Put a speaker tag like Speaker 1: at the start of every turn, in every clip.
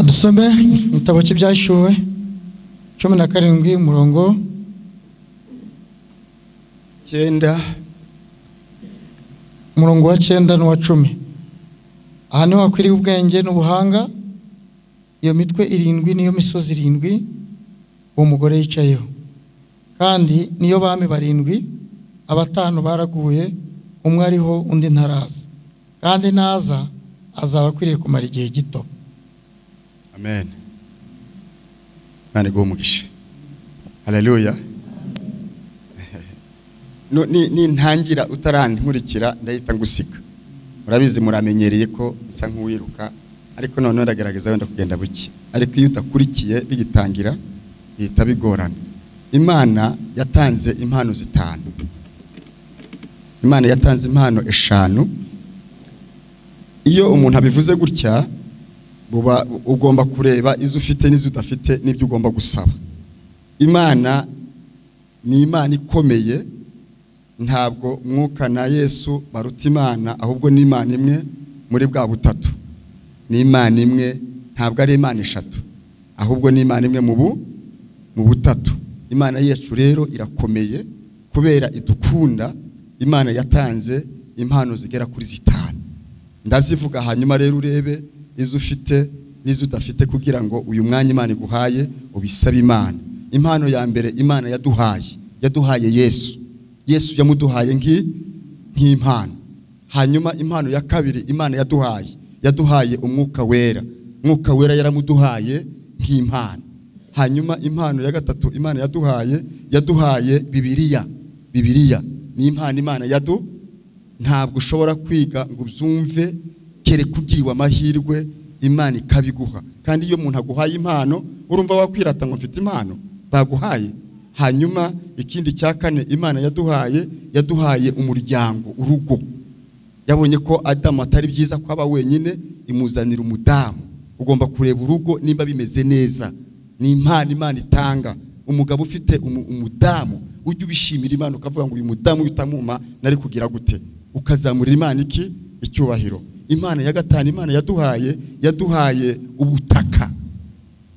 Speaker 1: Dusome igitabo cy'Ibyahishuwe 17 umurongo
Speaker 2: 9,
Speaker 1: umurongo wa 9 n'uwa 10. Aha niho hakwiriye ubwenge n'ubuhanga. Iyo mitwe 7 niyo misozi 7 uwo mugore yicayeho, kandi niyo bami 7, abatanu baraguye, umwe ariho undi ntaraza, kandi naza azaba akwiriye kumara igihe gito.
Speaker 2: Amen. Imana iguhe umugisha. Haleluya. No, ni ntangira utarankurikira ndahita ngusiga. Murabizi muramenyereye ko nsa nk'uwiruka, ariko none ndagerageza wenda kugenda buke. Ariko iyo utakurikiye bigitangira bihita bigorana. Imana yatanze impano 5. Imana yatanze impano 5. Iyo umuntu abivuze gutya buba ugomba kureba izo ufite n'izo udafite n'ibyo ugomba gusaba. Imana ni Imana ikomeye, ntabwo Mwuka na Yesu baruta Imana, ahubwo ni Imana imwe muri bwa butatu. Ni Imana imwe, ntabwo ari Imana 3, ahubwo ni Imana imwe mu butatu. Imana yacu rero irakomeye kubera idukunda. Imana yatanze impano zigera kuri 5. Ndazivuga hanyuma rero urebe izo ufite n'izo udafite kugira ngo uyu mwanya Imana iguhaye ubisabe Imana. Impano ya mbere Imana yaduhaye, yaduhaye Yesu. Yesu yamuduhaye nk'impano. Hanyuma impano ya kabiri Imana yaduhaye, yaduhaye Umwuka Wera. Umwuka Wera yaramuduhaye nk'impano. Hanyuma impano ya gatatu Imana yaduhaye, yaduhaye Bibiliya. Bibiliya ni impano Imana yadu, ntabwo ushobora kwiga ngo ubyumve kere kugiriwe amahirwe Imana ikabiguha. Kandi iyo umuntu aguhaye impano urumva wakwirata ngo mfite impano baguhaye. Hanyuma ikindi cya kane Imana yaduhaye, yaduhaye umuryango, urugo. Yabonye ko Adamu atari byiza ko aba wenyine, imuzanira umudamu. Ugomba kureba urugo nimba bimeze neza. Ni impano Imana itanga. Umugabo ufite umudamu ujye ubishimira Imana ukavuga ngo uyu mudamu utamuma nari kugira gute, ukazamurira Imana iki icyubahiro. Imana ya gatanu Imana yaduhaye, yaduhaye ubutaka.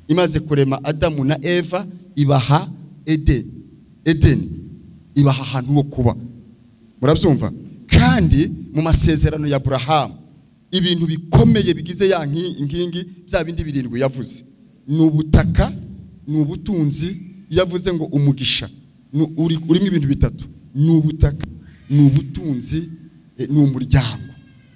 Speaker 2: Imaze kurema Adamu na Eva ibaha Edeni, ibaha ahantu ho kuba. Murabyumva? Kandi mu masezerano ya Abrahamu ibintu bikomeye bigize ya nkingi bya bindi 7 yavuze ni ubutaka, ni ubutunzi. Yavuze ngo umugisha urimo ibintu 3, ni ubutaka, ni ubutunzi, ni umuryango.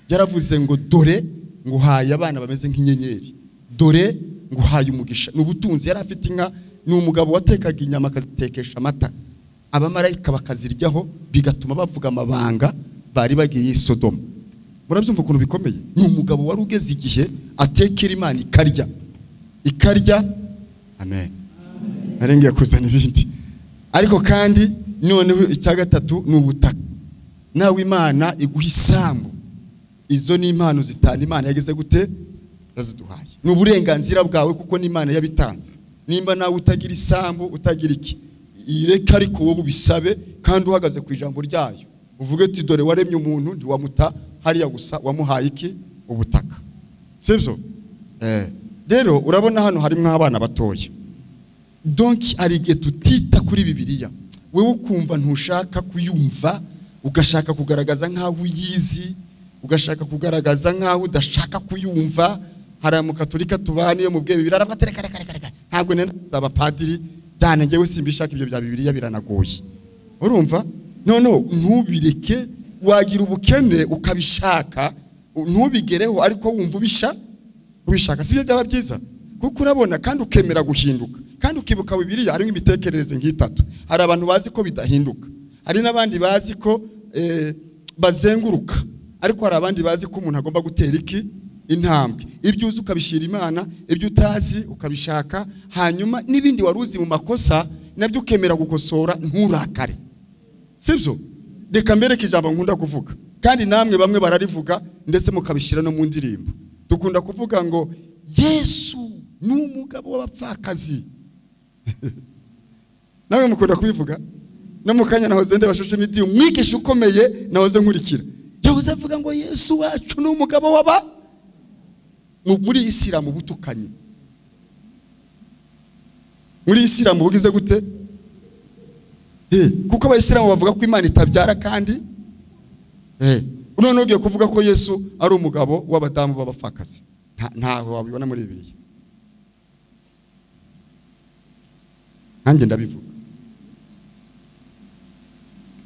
Speaker 2: Yaravuze ngo dore nguhaye abana bameze nk'inyenyeri, dore nguhaye umugisha. Ni ubutunzi. Yari afite inka, ni umugabo watekaga inyama akazitekesha amata, abamarayika bakaziryaho, bigatuma bavuga amabanga bari bagiye i Sodoma. Murabyumva ukuntu bikomeye. Ni umugabo wari ugeze igihe atekera Imana ikarya, ikarya. Amen. Narengiye kuzana ibindi. Ariko kandi noneho icya gatatu ni ubutaka. Nawe Imana iguha isambu. Izo ni impano 5 Imana yageze gute yaziduhaye. Ni uburenganzira bwawe kuko ni Imana yabitanze. Nimba nawe utagira isambu, utagira iki, ireka ariko wowe ubisabe kandi uhagaze ku ijambo ryayo. Uvuge uti dore waremye umuntu ntiwamuta hariya gusa, wamuhaye iki? Ubutaka. Sibyo? Rero urabona hano harimo abana batoya. Donc hari igihe tutita kuri Bibiliya. Wewe ukumva ntushaka kuyumva, ugashaka kugaragaza nkaho uyizi, ugashaka kugaragaza nkaho udashaka kuyumva. Hari amukatolika tubaniye mu bwe Bibiliya aravuga ati reka reka reka, ntabwo nenda abapadiri cyane ngewe simbishaka ibyo bya Bibiliya biranagoye. Urumva? No ntubireke, wagira ubukene ukabishaka, ntubigereho ariko wumva ubishaka. Sibyo byaba byiza? Kuko urabona kandi ukemera guhinduka. Kandi ukibuka Bibiliya harimo imitekerereze nk'itatu. Hari abantu bazi ko bidahinduka, hari n'abandi bazi ko bazenguruka, ariko hari abandi bazi ko umuntu agomba gutera iki intambwe. Ibyo uzi ukabishira Imana, ibyo utazi ukabishaka, hanyuma n'ibindi waruzi mu makosa nabyo ukemera gukosora, nturakare. Sibyo? Reka mbereke ijambo nkunda kuvuga, kandi namwe bamwe bararivuga ndetse mukabishira no mu ndirimbo. Dukunda kuvuga ngo Yesu ni umugabo w'abapfakazi. Nawe mukunda kubivuga. No mukanya nahoze ndeba social media, umwigisha ukomeye nahoze nkurikira, yahoze avuga ngo Yesu wacu ni umugabo w'aba muri Isilamu butukanye. Muri Isilamu bugize gute? Kuko abayisilamu bavuga ko Imana itabyara kandi none ugiye kuvuga ko Yesu ari umugabo w'abadamu b'abapfakazi, ntaho wabibona muri Bibiliya. Nanjye ndabivuga,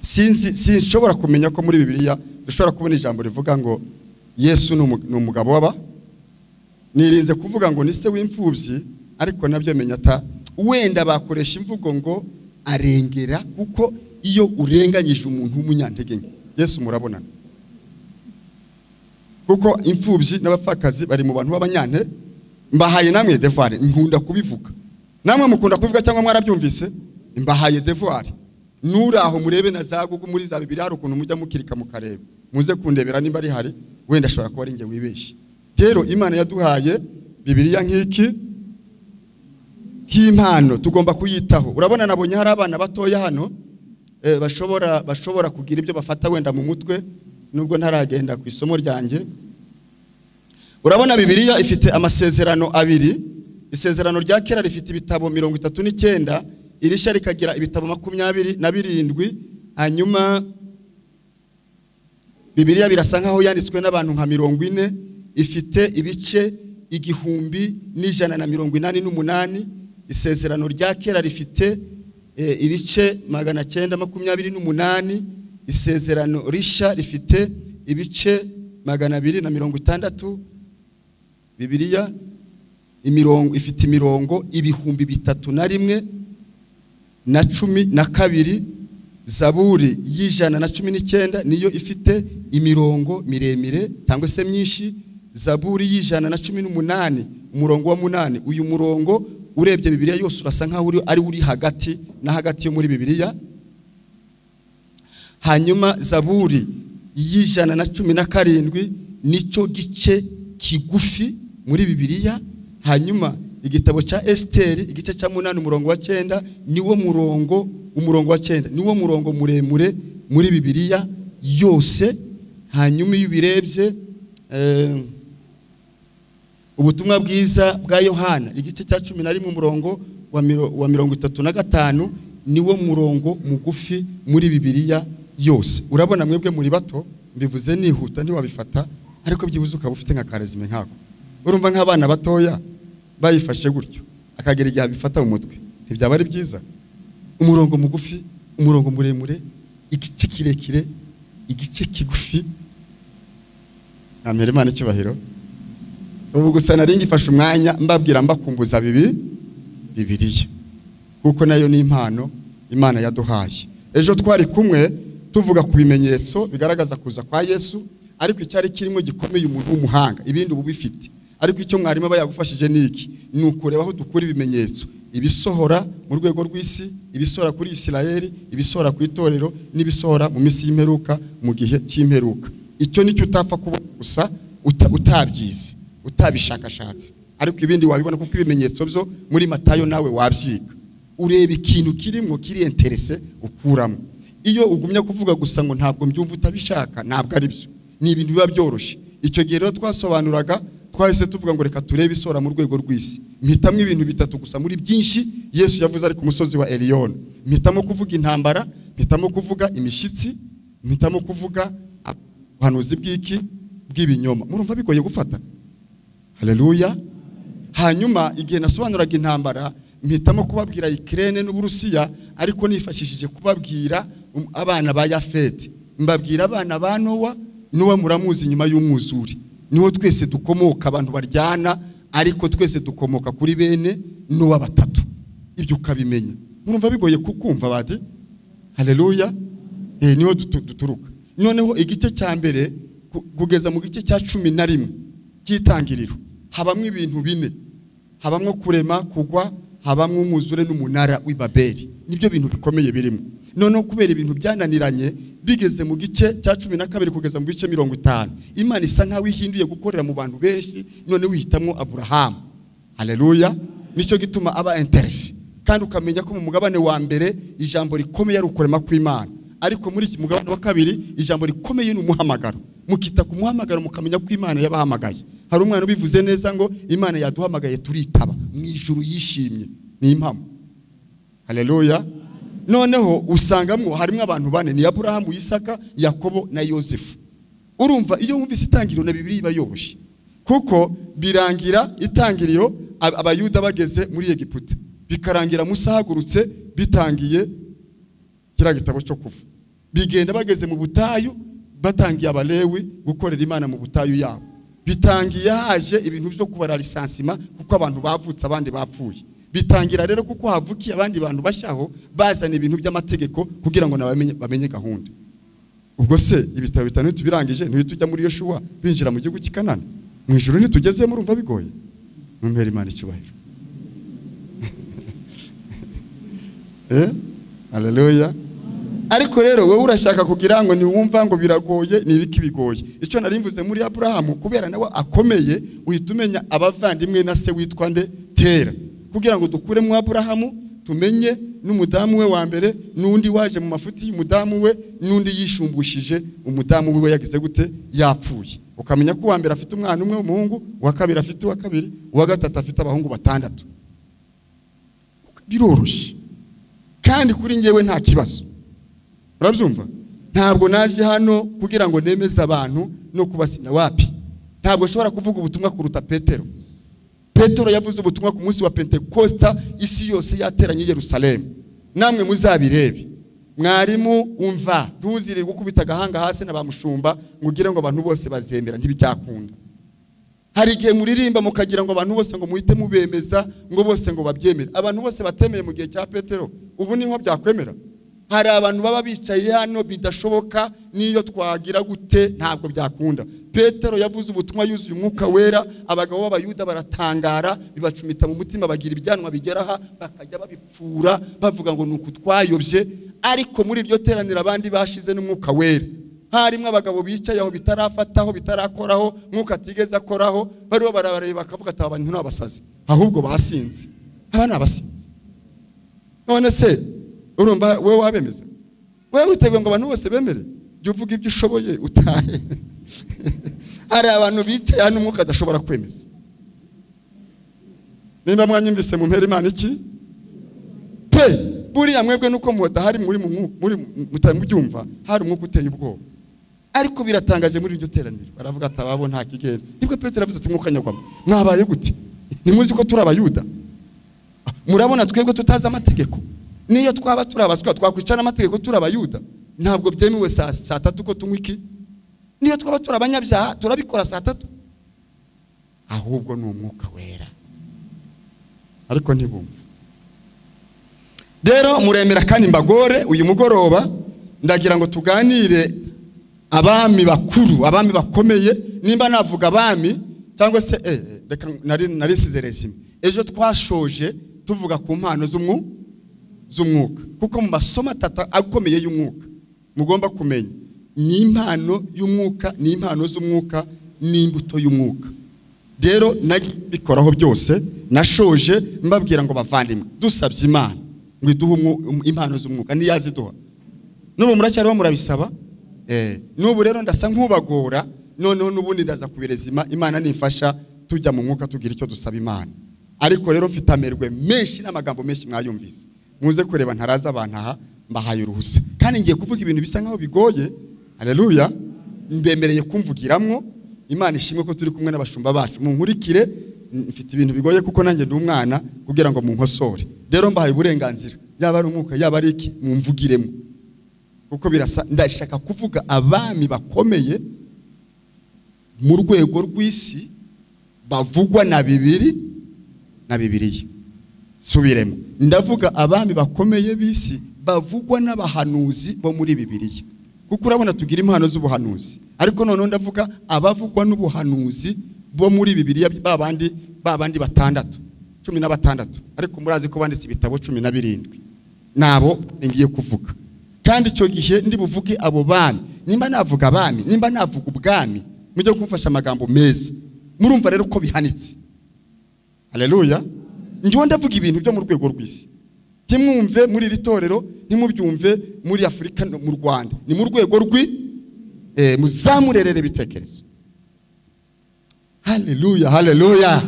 Speaker 2: sinshobora kumenya ko muri Bibiliya dushobora kubona ijambo rivuga ngo Yesu ni umugabo w'aba. Nirinze kuvuga ngo ni se w'imfubyi, ariko nabyo menya ta wenda bakoresha imvugo ngo arengera, kuko iyo urenganyije umuntu w'umunyantege nke Yesu murabonana, kuko imfubyi n'abapfakazi bari mu bantu b'abanyante. Mbahaye namwe devoir, nkunda kubivuga, namwe mukunda kubivuga cyangwa mwarabyumvise. Mbahaye devoir, nuraho murebe na za Google muri za Bibiliya hari ukuntu mujya mukirika mukareba, muze kundebera nimba ari hari, wenda ashobora kuba ari nge wibeshye. Rero Imana yaduhaye Bibiliya nk'iki nk'impano, tugomba kuyitaho. Urabona nabonye hari abana batoya hano bashobora kugira ibyo bafata wenda mu mutwe, nubwo ntaragenda ku isomo ryanjye. Urabona Bibiliya ifite amasezerano abiri. Isezerano rya kera rifite ibitabo 39, irishya rikagira ibitabo 27. Hanyuma Bibiliya birasa nkaho yanditswe n'abantu nka 40, ifite ibice 1188. Isezerano rya kera rifite ibice 928, isezerano rishya rifite ibice 260. Bibiliya imirongo ifite imirongo 3012. Zaburi y'119 niyo ifite imirongo miremire cyangwa se myinshi. Zaburi y'118 umurongo wa 8, uyu murongo urebye Bibiliya yose urasa nkaho ari uri hagati na hagati yo muri Bibiliya. Hanyuma Zaburi y'117 nico gice kigufi muri Bibiliya. Hanyuma igitabo cya Esteri igice cya 8 umurongo wa 9 niwo murongo, umurongo wa 9 niwo murongo muremure muri Bibiliya yose. Hanyuma iyo ubirebye ubutumwa bwiza bwa Yohana igice cya 11 umurongo wa 35 niwo murongo mugufi muri Bibiliya yose. Urabona mwebwe muri bato, mbivuze nihuta ntiwabifata, ariko byibuze ukaba ufite nka karezime nkako. Urumva nk'abana batoya bayifashe gutyo akagera igihe abifata mu mutwe, ntibyaba ari byiza? Umurongo mugufi, umurongo muremure, igice kirekire, igice kigufi. Namere Imana icyubahiro. Ubu gusa nari ngifashe umwanya mbabwira mbakumbuza Bibiliya, kuko nayo ni impano Imana yaduhaye. Ejo twari kumwe tuvuga ku bimenyetso bigaragaza kuza kwa Yesu, ariko icyari kirimo gikomeye umuntu w'umuhanga, ibindi ubu bifite, ariko icyo mwarimu aba yagufashije niki? Ni ukureba aho dukura ibimenyetso, ibisohora mu rwego rw'isi, ibisohora kuri Isirayeli, ibisohora ku itorero, n'ibisohora mu minsi y'imperuka, mu gihe cy'imperuka. Icyo nicyo utapfa kubona gusa utabyize, utabishakashatse, ariko ibindi wabibona, kuko ibimenyetso byo muri Matayo nawe wabyiga. Ureba ikintu kirimo kiri interesse ukuramo. Iyo ugumya kuvuga gusa ngo ntabwo mbyumva utabishaka, ntabwo ari byo, ni ibintu biba byoroshye. Icyo gihe rero twasobanuraga, twahise tuvuga ngo reka turebe isora mu rwego rw'isi. Mpitamo ibintu bitatu gusa muri byinshi Yesu yavuze ari ku musozi wa Eliyoni. Mpitamo kuvuga intambara, mpitamo kuvuga imishyitsi, mpitamo kuvuga ubuhanuzi bw'iki bw'ibinyoma. Murumva bigoye gufata? Haleluya. Hanyuma igihe nasobanuraga intambara, mpitamo kubabwira Ukraine n'Uburusiya, ariko nifashishije kubabwira abana ba Yafeti, mbabwira abana ba Nowa. Nowa muramuzi nyuma y'umwuzure, niho twese dukomoka, abantu baryana, ariko twese dukomoka kuri bene Nowa batatu. Ibyo ukabimenya. Murumva bigoye kukumva badi? Haleluya. Niho duturuka. Noneho igice cya mbere kugeza mu gice cya 11 cy'itangiriro habamwe ibintu bine. Habamwe kurema, kugwa, habamwe umwuzure n'umunara w'i Babeli. Nibyo bintu bikomeye birimo. Noneho kubera ibintu byananiranye bigeze mu gice cya 12 kugeza mu bice 50, Imana isa nkaho ihinduye gukorera mu bantu benshi, none wihitamwo Abrahamu. Haleluya. Nicyo gituma aba interesse. Kandi ukamenya ko mu mugabane wa mbere ijambo rikomeye ari ukurema kw'Imana, ariko muri iki mugabane wa kabiri ijambo rikomeye ni umuhamagaro. Mukita ku muhamagaro mukamenya ko Imana yabahamagaye. Hari umwana ubivuze neza ngo Imana yaduhamagaye turitaba, mu ijuru yishimye. Ni impamo. Haleluya. Noneho usangamwo harimo abantu bane, ni Aburahamu, Isaka, Yakobo na Yosefu. Urumva iyo wumvise itangiriro na Bibiliya iba yoroshye, kuko birangira itangiriro abayuda bageze muri Egiputa, bikarangira Musa ahagurutse, bitangiye kiriya gitabo cyo kuva, bigenda bageze mu butayu, batangiye abalewi gukorera Imana mu butayu yabo, bitangiye haje ibintu byo kubara lisansima kuko abantu bavutse abandi bapfuye, bitangira rero kuko havukiye abandi bantu bashyaho bazana ibintu by'amategeko kugira ngo bamenye gahunda. Ubwo se ibitabo bitanu tubirangije ntitujya muri Yoshuwa binjira mu gihugu cy'i Kanani, mu ijuru ntitugeze, murumva bigoye? Mumpere Imana icyubahiro. Haleluya. Ariko rero wowe urashaka kugira ngo niwumva ngo biragoye, ni ibiki bigoye? Icyo nari mvuze muri Aburahamu, kubera nawe akomeye, uhita umenya abavandimwe na se witwa nde? Tera. Kugira ngo dukuremo Aburahamu tumenye n'umudamu we wa mbere, n'undi waje mu mafuti y'umudamu we, n'undi yishumbushije umudamu we yagize gute? Yapfuye. Ukamenya ko uwa mbere afite umwana umwe w'umuhungu, uwa kabiri afite uwa kabiri, uwa gatatu afite abahungu batandatu. Biroroshye kandi kuri njyewe nta kibazo. Urabyumva? Ntabwo naje hano kugira ngo nemeze abantu no kubasina wapi. Ntabwo nshobora kuvuga ubutumwa kuruta Petero. Petero yavuze ubutumwa ku munsi wa Pentekosta, isi yose yateranye i Yerusalemu. Namwe muzabirebe. Mwarimu umva, ntuzirirwe gukubita agahanga hasi na bamushumba ngo ugire ngo abantu bose bazemera, ntibicyakunda. Hari igihe muririmba mukagira ngo abantu bose ngo muhite mubemeza, ngo bose ngo babyemere. Abantu bose batemeye mu gihe cya Petero, ubu niho byakwemera. Hari abantu baba bicaye hano bidashoboka, niyo twagira gute ntabwo byakunda. Petero yavuze ubutumwa yuzuye umwuka wera, abagabo b'abayuda baratangara, bibacumita mu mutima, bagira ibyanwa bigeraha, bakajya babipfura bavuga ngo nuko twayobye. Ariko muri iryo teraniro abandi bashize n'umwuka wera, harimo abagabo bicaye aho bitarafataho, bitarakoraho, mwuka atigeze akoraho, bariho barabareba bakavuga ati abantu ni abasazi, ahubwo basinze, aba ni abasinzi. None se urumva wewe wabemeza? Wewe witeguye ngo abantu bose bemere? Jya uvuga ibyo ushoboye utahe. Hari abantu bicaye hano umwuka adashobora kwemeza. Nimba mwanyumvise mumpere Imana iki? Pe buriya mwebwe nuko mudahari muri muri mutamubyumva, hari umwuka uteye ubwoba. Ariko biratangaje muri iryo teraniro baravuga ati ababo nta kigenda. Nibwo Petero yavuze ati mwuka nyagwamo, mwabaye gute? Ntimuzi ko turi abayuda? Murabona twebwe tutazi amategeko? Niyo twaba turi abaswa twakwicara amategeko turi abayuda, ntabwo byemewe saa tatu ko tunywa iki? Niyo twaba turi abanyabyaha turabikora saa tatu? Ahubwo ni umwuka wera. Ariko ntibumva. Rero muremera kandi mbagore uyu mugoroba ndagira ngo tuganire abami bakuru, abami bakomeye. Nimba navuga abami cyangwa se reka nari size resume. Ejo twashoje tuvuga ku mpano z'umwuka, kuko mu masomo atatu akomeye y'umwuka mugomba kumenya ni impano y'umwuka, ni impano z'umwuka, n'imbuto y'umwuka. Rero nabikoraho byose, nashoje mbabwira ngo bavandimwe, dusabye Imana ngo iduhe impano z'umwuka, niyaziduha. N'ubu muracyariho murabisaba? N'ubu rero ndasa nk'ubagora, noneho n'ubundi ndaza kubirezima, Imana nifasha tujya mu mwuka tugira icyo dusaba Imana. Ariko rero mfite amerwe menshi n'amagambo menshi mwayumvise. Muze kureba ntaraza abantu aha mbahaye uruhusa. Kandi ngiye kuvuga ibintu bisa nkaho bigoye. Haleluya. Mbemereye kumvugiramwo. Imana ishimwe ko turi kumwe n'abashumba bacu. Munkurikire, mfite ibintu bigoye kuko nanjye ndi umwana kugira ngo munkosore. Rero mbahaye uburenganzira, yaba ari umwuka yaba ari iki, mumvugiremo. Kuko birasa ndashaka kuvuga abami bakomeye mu rwego rw'isi bavugwa na Bibiri na Bibiliya. Subiremo. Ndavuga abami bakomeye b'isi bavugwa n'abahanuzi bo muri Bibiliya. Kuko urabona tugira impano z'ubuhanuzi. Ariko noneho ndavuga abavugwa n'ubuhanuzi bo muri Bibiliya, babandi batandatu, 16. Ariko murazi ko banditse ibitabo 17. Nabo ngiye kuvuga. Kandi icyo gihe ndi buvuge abo bami. Nimba navuga abami, nimba navuga ubwami, mujye kumfasha amagambo meza. Murumva rero ko bihanitse. Haleluya. Ndiho ndavuga ibintu byo mu rwego rw'isi. Timwumve muri iri torero, ntimubyumve muri Afrika no mu Rwanda. Ni mu rwego rw'i muzamurerere bitekerezo. Haleluya, haleluya.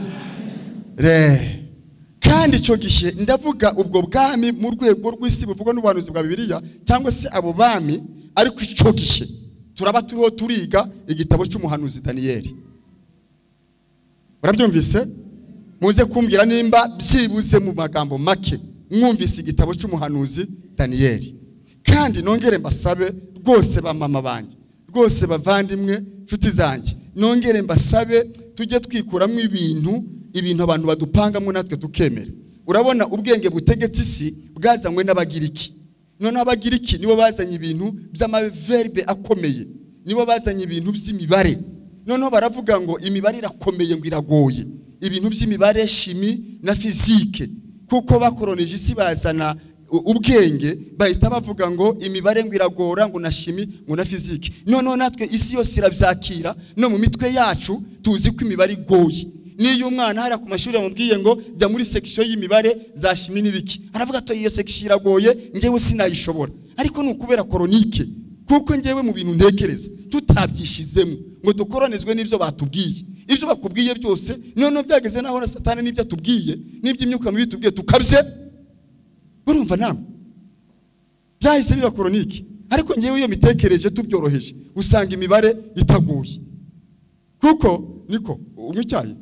Speaker 2: Kandi icyo gihe ndavuga ubwo bwami mu rwego rw'isi buvugwa n'ubuhanuzi bwa Bibiliya cyangwa se abo bami, ariko icyo gihe turaba turiho turiga igitabo cy'umuhanuzi Daniyeli. Urabyumvise? Muze kumbwira nimba byibuze mu magambo make mwumvise igitabo cy'umuhanuzi Daniyeli. Kandi nongere mbasabe rwose ba mama banjye, rwose bavandimwe, nshuti zanjye, nongere mbasabe tujye twikuramo ibintu abantu badupangamo natwe tukemera. Urabona ubwenge butegetse isi bwazanywe n'Abagiriki. None Abagiriki nibo bazanye ibintu by'amaverbe akomeye, nibo bazanye ibintu by'imibare. Noneho baravuga ngo imibare irakomeye ngo iragoye, ibintu by'imibare, shimi na fizike, kuko bakoronije isi bazana ubwenge, bahita bavuga ngo imibare ngo iragora, ngo na shimi ngo na fizike. Noneho natwe isi yose irabyakira, no mu mitwe yacu tuzi ko imibare igoye. Niyo umwana hariya ku mashuri yamubwiye ngo jya muri section y'imibare za shimi n'ibiki, aravuga ati iyo section iragoye njyewe sinayishobora. Ariko ni ukubera koronike, kuko njyewe mu bintu ntekereza tutabyishizemo ngo dukoronizwe n'ibyo batubwiye. Ibyo bakubwiye byose noneho byageze naho na Satani n'ibyo atubwiye n'iby'imyuka mibi tubwiye tukabye. Urumva namwe byahise biba koronike. Ariko njyewe iyo mitekereje tubyoroheje usanga imibare itagoye, kuko niko unywa icyayi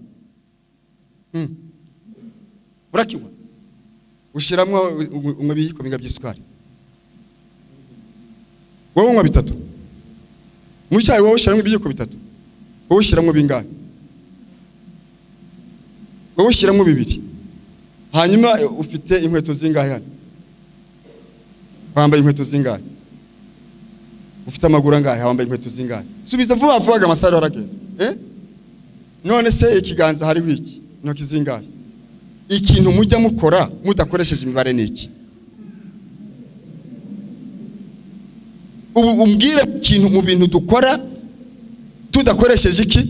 Speaker 2: urakinywa ushyiramo unywa ibiyiko bingahe by'isukari? Wowe unywa bitatu. Mu cyayi wowe ushyiramo ibiyiko bitatu, wowe ushyiramo bingahe? Wowe ushyiramo bibiri. Hanyuma ufite inkweto zingahe hano? Wambaye inkweto zingahe? Ufite amaguru angahe? Wambaye inkweto zingahe? Subiza vuba vuba amasaro aragenda. None se ikiganza hariho iki? Intoki zingahe? Ikintu mujya mukora mudakoresheje imibare ni iki? Ubu umbwire ikintu mu bintu dukora tudakoresheje iki?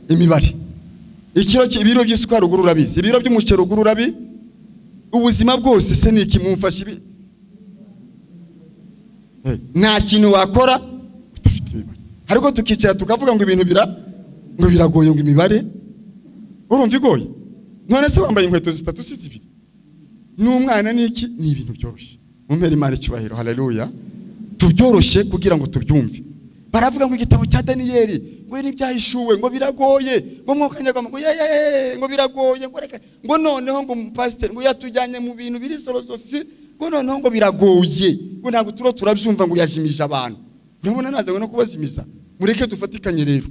Speaker 2: Imibare. Ikiro ibiro by'isukari uguru urabizi, ibiro by'umuceri uguru urabi, ubuzima bwose se ni iki? Mumfashe ibi. Nta kintu wakora udafite imibare. Ariko tukicara tukavuga ngo ibintu ngo biragoye, ngo imibare urumva igoye. None se wambaye inkweto zitatu si zibiri n'umwana niki? Ni ibintu byoroshye. Mumpere Imana icyubahiro, haleluya. Tubyoroshye kugira ngo tubyumve. Baravuga ngo igitabo cya Daniyeli ngo n'ibyahishuwe ngo biragoye, ngo mwokanyagamo ngo ye ngo biragoye, ngo reka ngo noneho ngo umupasiteri ngo yatujyanye mu bintu biri filosofi, ngo noneho ngo biragoye, ngo ntabwo turo turabyumva, ngo yajimije abantu. Urabona nazanywe no kubazimiza. Mureke dufatikanye rero,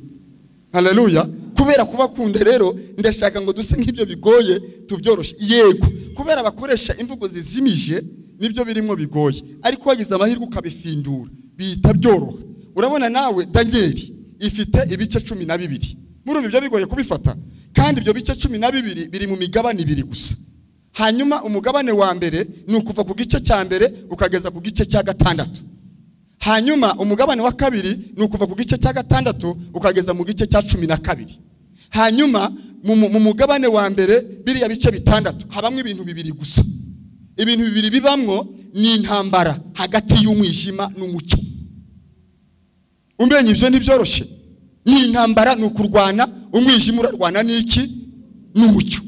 Speaker 2: haleluya. Kubera kubakunda rero ndashaka ngo duse nk'ibyo bigoye tubyoroshye. Yego, kubera bakoresha imvugo zizimije nibyo birimo bigoye, ariko wagize amahirwe ukabifindura bihita byoroha. Urabona nawe Daniyeli ifite ibice 12. Murumva ibyo bigoye kubifata, kandi ibyo bice 12 biri mu migabane ibiri gusa. Hanyuma umugabane wa mbere ni ukuva ku gice cya mbere ukageza ku gice cya 6. Hanyuma umugabane wa kabiri ni ukuva ku gice cya 6 ukageza mu gice cya 12. Hanyuma mu mugabane wa mbere biriya bice 6 habamwe ibintu bibiri gusa. Ibintu bibiri bibamwo ni intambara hagati y'umwijima n'umucyo. Umbenye ibyo ntibyoroshe. Ni intambara, ni ukurwana, umwijima urarwana n'iki? N'umucyo.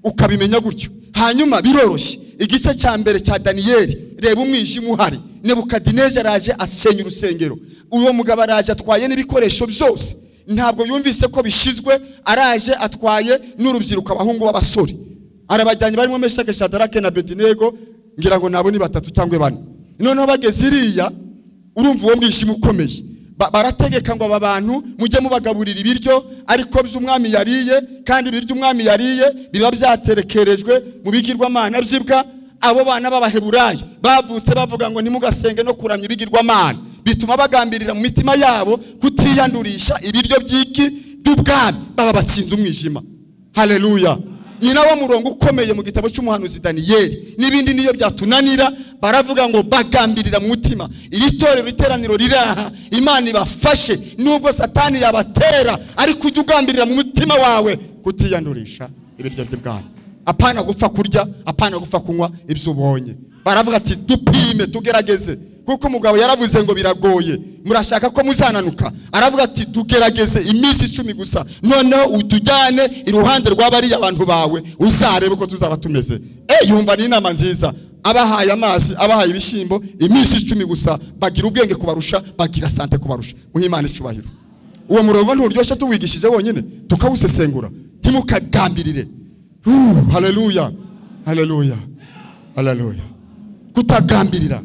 Speaker 2: Ukabimenya gutyo. Hanyuma biroroshye. Igice cya mbere cya Daniyeli, reba umwijima uhari. Nebukadineza araje asenya urusengero. Uwo mugabo araje atwaye n'ibikoresho byose. Ntabwo yumvise ko bishizwe, araje atwaye n'urubyiruko, abahungu b'abasore. Arabajyanye barimo Meshake, Shadarake na Abednego, ngira ngo nabo ni batatu cyangwa bane. Noneho bageze iriya, urumva uwo mwishima ukomeye. Barategeka ngo aba bantu mujye mubagaburira ibiryo ariko by'umwami yariye, kandi ibiryo umwami yariye biba byaterekerejwe mu bigirwamana byibwa. Abo bana b'Abaheburayo bavutse bavuga ngo ntimugasenge no kuramya ibigirwamana, bituma bagambirira mu mitima yabo kutiyandurisha ibiryo by'iki by'ubwami, baba batsinze umwijima. Haleluya. Ni nawo murongo ukomeye mu gitabo cy'umuhanuzi Daniyeli. N'ibindi niyo byatunanira, baravuga ngo bagambirira mu mutima. Iri torero iteraniro riraha, Imana ibafashe nubwo Satani yabatera, ariko ujye ugambirira mu mutima wawe kutiyandurisha ibiryo by'ubwami. Apana gupfa kurya, apana gupfa kunywa ibyo ubonye. Baravuga ati dupime tugerageze. Kuko umugabo yaravuze ngo biragoye, murashaka ko muzananuka. Aravuga ati tugerageze iminsi 10 gusa, noneho utujyane iruhande rw'abariya abantu bawe, uzarebe ko tuzaba tumeze. Yumva ni inama nziza. Abahaye amazi, abahaye ibishimbo, iminsi 10 gusa, bagira ubwenge kubarusha, bagira sante kubarusha. Muhe Imana icubahiro. Uwo murongo nturyoshye tuwigishije wonyine, tukawusesengura. Ntimukagambirire. Haleluya, haleluya, haleluya. Kutagambirira.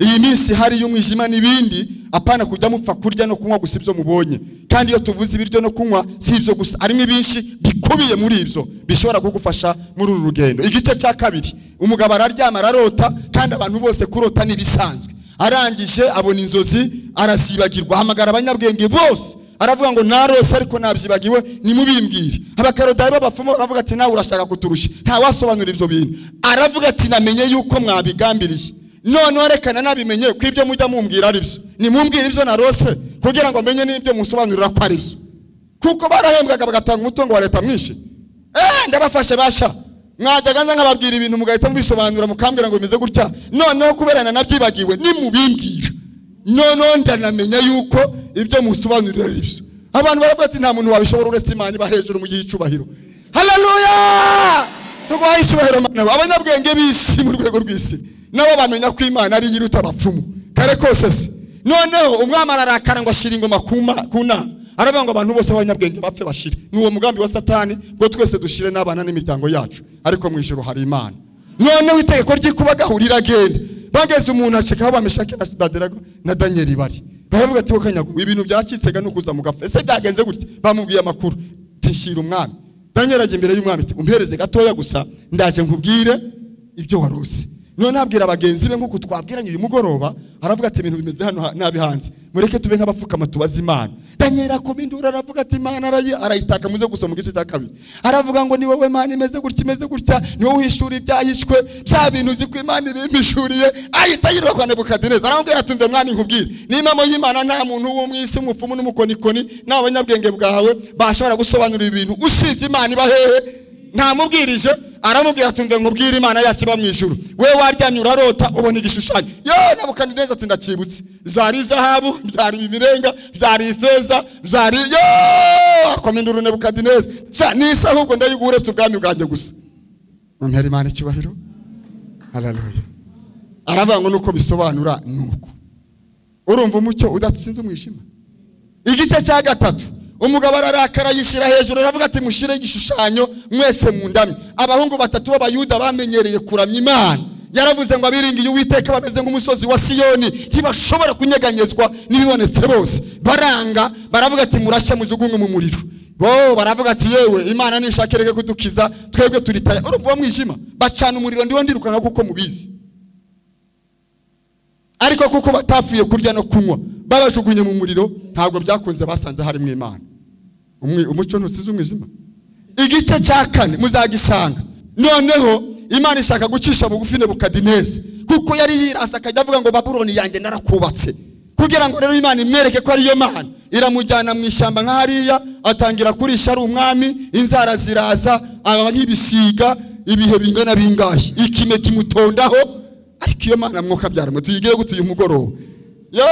Speaker 2: Iyi minsi hari y'umwijima n'ibindi, apana kujya mupfa kurya no kunywa gusa ibyo mubonye. Kandi iyo tuvuze ibiryo no kunywa si ibyo gusa, harimo ibinshi bikubiye muri ibyo bishobora kugufasha muri uru rugendo. Igice cya kabiri, umugabo araryama ararota, kandi abantu bose kurota ni bisanzwe. Arangije abona inzozi arazibagirwa, ahamagara abanyabwenge bose, aravuga ngo narose ariko nabyibagiwe, nimubimbwire. Abakarodayi b'abapfumu baravuga ati nawe urashaka kuturusha, nta wasobanura ibyo bintu. Aravuga ati namenye yuko mwabigambiriye, noneho rekana nabimenye ko ibyo mujya mumbwira ari byo. Nimumbwire ibyo narose kugira ngo menye n'ibyo musobanurira ko ari byo. Kuko barahembwaga bagatanga umutungo wa leta mwinshi. Ndabafashe basha, mwajyaga nza nkababwira ibintu mugahita mubisobanura mukambwira ngo bimeze gutya, noneho kuberana nabyibagiwe nimubimbwira, noneho ndanamenya yuko ibyo musobanurira ari byo. Abantu baravuga ati nta muntu wabishobora uretse Imana iba hejuru mu gihe cyubahiro. Haleluya, tuguhaye icyubahiro Mana. Abanyabwenge b'isi mu rwego rw'isi nabo bamenya ko Imana ari yiruta abapfumu kare kose se. Noneho umwami ararakara ngo ashira ingoma ku nama, aravuga ngo abantu bose b'abanyabwenge bapfe bashire. Ni uwo mugambi wa Satani ngo twese dushire n'abana n'imiryango yacu, ariko mu ijuru hari Imana. Noneho itegeko ry'ikubagahurira agenda, bageze umuntu ashika aho bameshake na Baderago na Daniel bari, baravuga ati wokanyago ibintu byacitsega no kuza mugafa, ese byagenze gutya? Bamubwiye amakuru, tishira umwami. Daniel ajya imbere y'umwami ati umpereze gatoya gusa ndaje nkubwire ibyo warose. None abwira bagenzi be nkuko twabwiranye uyu mugoroba, aravuga ati ibintu bimeze hano nabi hanze, mureke tube nk'abapfukama tubaze Imana. Daniel akomindura aravuga ati Imana arayitaka. Muze gusoma mu gice cya kabiri, aravuga ngo ni wowe Mana imeze gutya imeze gutya, ni wowe uhishura ibyahishwe, bya bintu uzi ko Imana ibimpishuriye. Ahita yiruka kwa Nebukadineza, aramubwira ati mve mwami nkubwire, n'impamo y'Imana nta muntu wo mu isi, umupfumu n'umukonikoni n'abanyabwenge bwawe bashobora gusobanura ibintu usibye Imana iba hehe. Ntamubwirije, aramubwira ati mve nkubwire Imana yacu iba mu ijuru, we waryamye urarota ubona igishushanyo. Yo Nebukadineza ati ndakibutse, byari izahabu, byari ibirenga, byari ifeza, byari yo akomindura Nebukadineza. Sha nisa ahubwo ndayiguha uretse ubwami bwanjye gusa. Mumpere Imana icyubahiro. Haleluya. Aravuga ngo nuko bisobanura nuko urumva umucyo udatsinze umwijima. Igice cya gatatu, umugabo ararakara yishira hejuru, aravuga ati mushire igishushanyo mwese mundamye. Abahungu batatu b'Abayuda bamenyereye kuramya Imana. Yaravuze ngo abiringiye Uwiteka bameze nk'umusozi wa Siyoni, ntibashobora kunyeganyezwa n'ibibonetse bose. Baranga, baravuga ati murashya mujugunywe mu muriro. Bo baravuga ati yewe Imana nishaka ireke kudukiza, twebwe turitaya. Urumva mwijima, bacana umuriro ndiwo ndirukanka kuko mubizi. Ariko kuko batafuye kurya no kunywa, babajugunye mu muriro, ntabwo byakunze, basanze harimo Imana. Umucyo ntusize umwijima. Igice cya kane muzagisanga. Noneho Imana ishaka gucisha bugufi Nebukadineza, kuko yari yirasa akajya avuga ngo Babuloni yanjye narakubatse. Kugira ngo rero Imana imwereke ko ari yo Mana, iramujyana mu ishyamba nka hariya, atangira kurisha ari umwami, inzara ziraza, aba nk'ibisiga ibihe bingana bingahe, ikime kimutondaho. Ariko iyo Mana mwuka byaramo tuyigire gute uyu mugoroba? Yo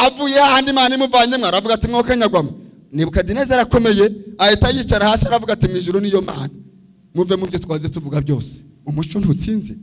Speaker 2: avuye ahandi Imana imuvanyemo, aravuga ati mwuka nyagwamo. Nebukadineza arakomeye, ahita yicara hasi aravuga ati mu ijuru niyo Mana, muve mu byo twaze tuvuga byose, umuco ntutsinze.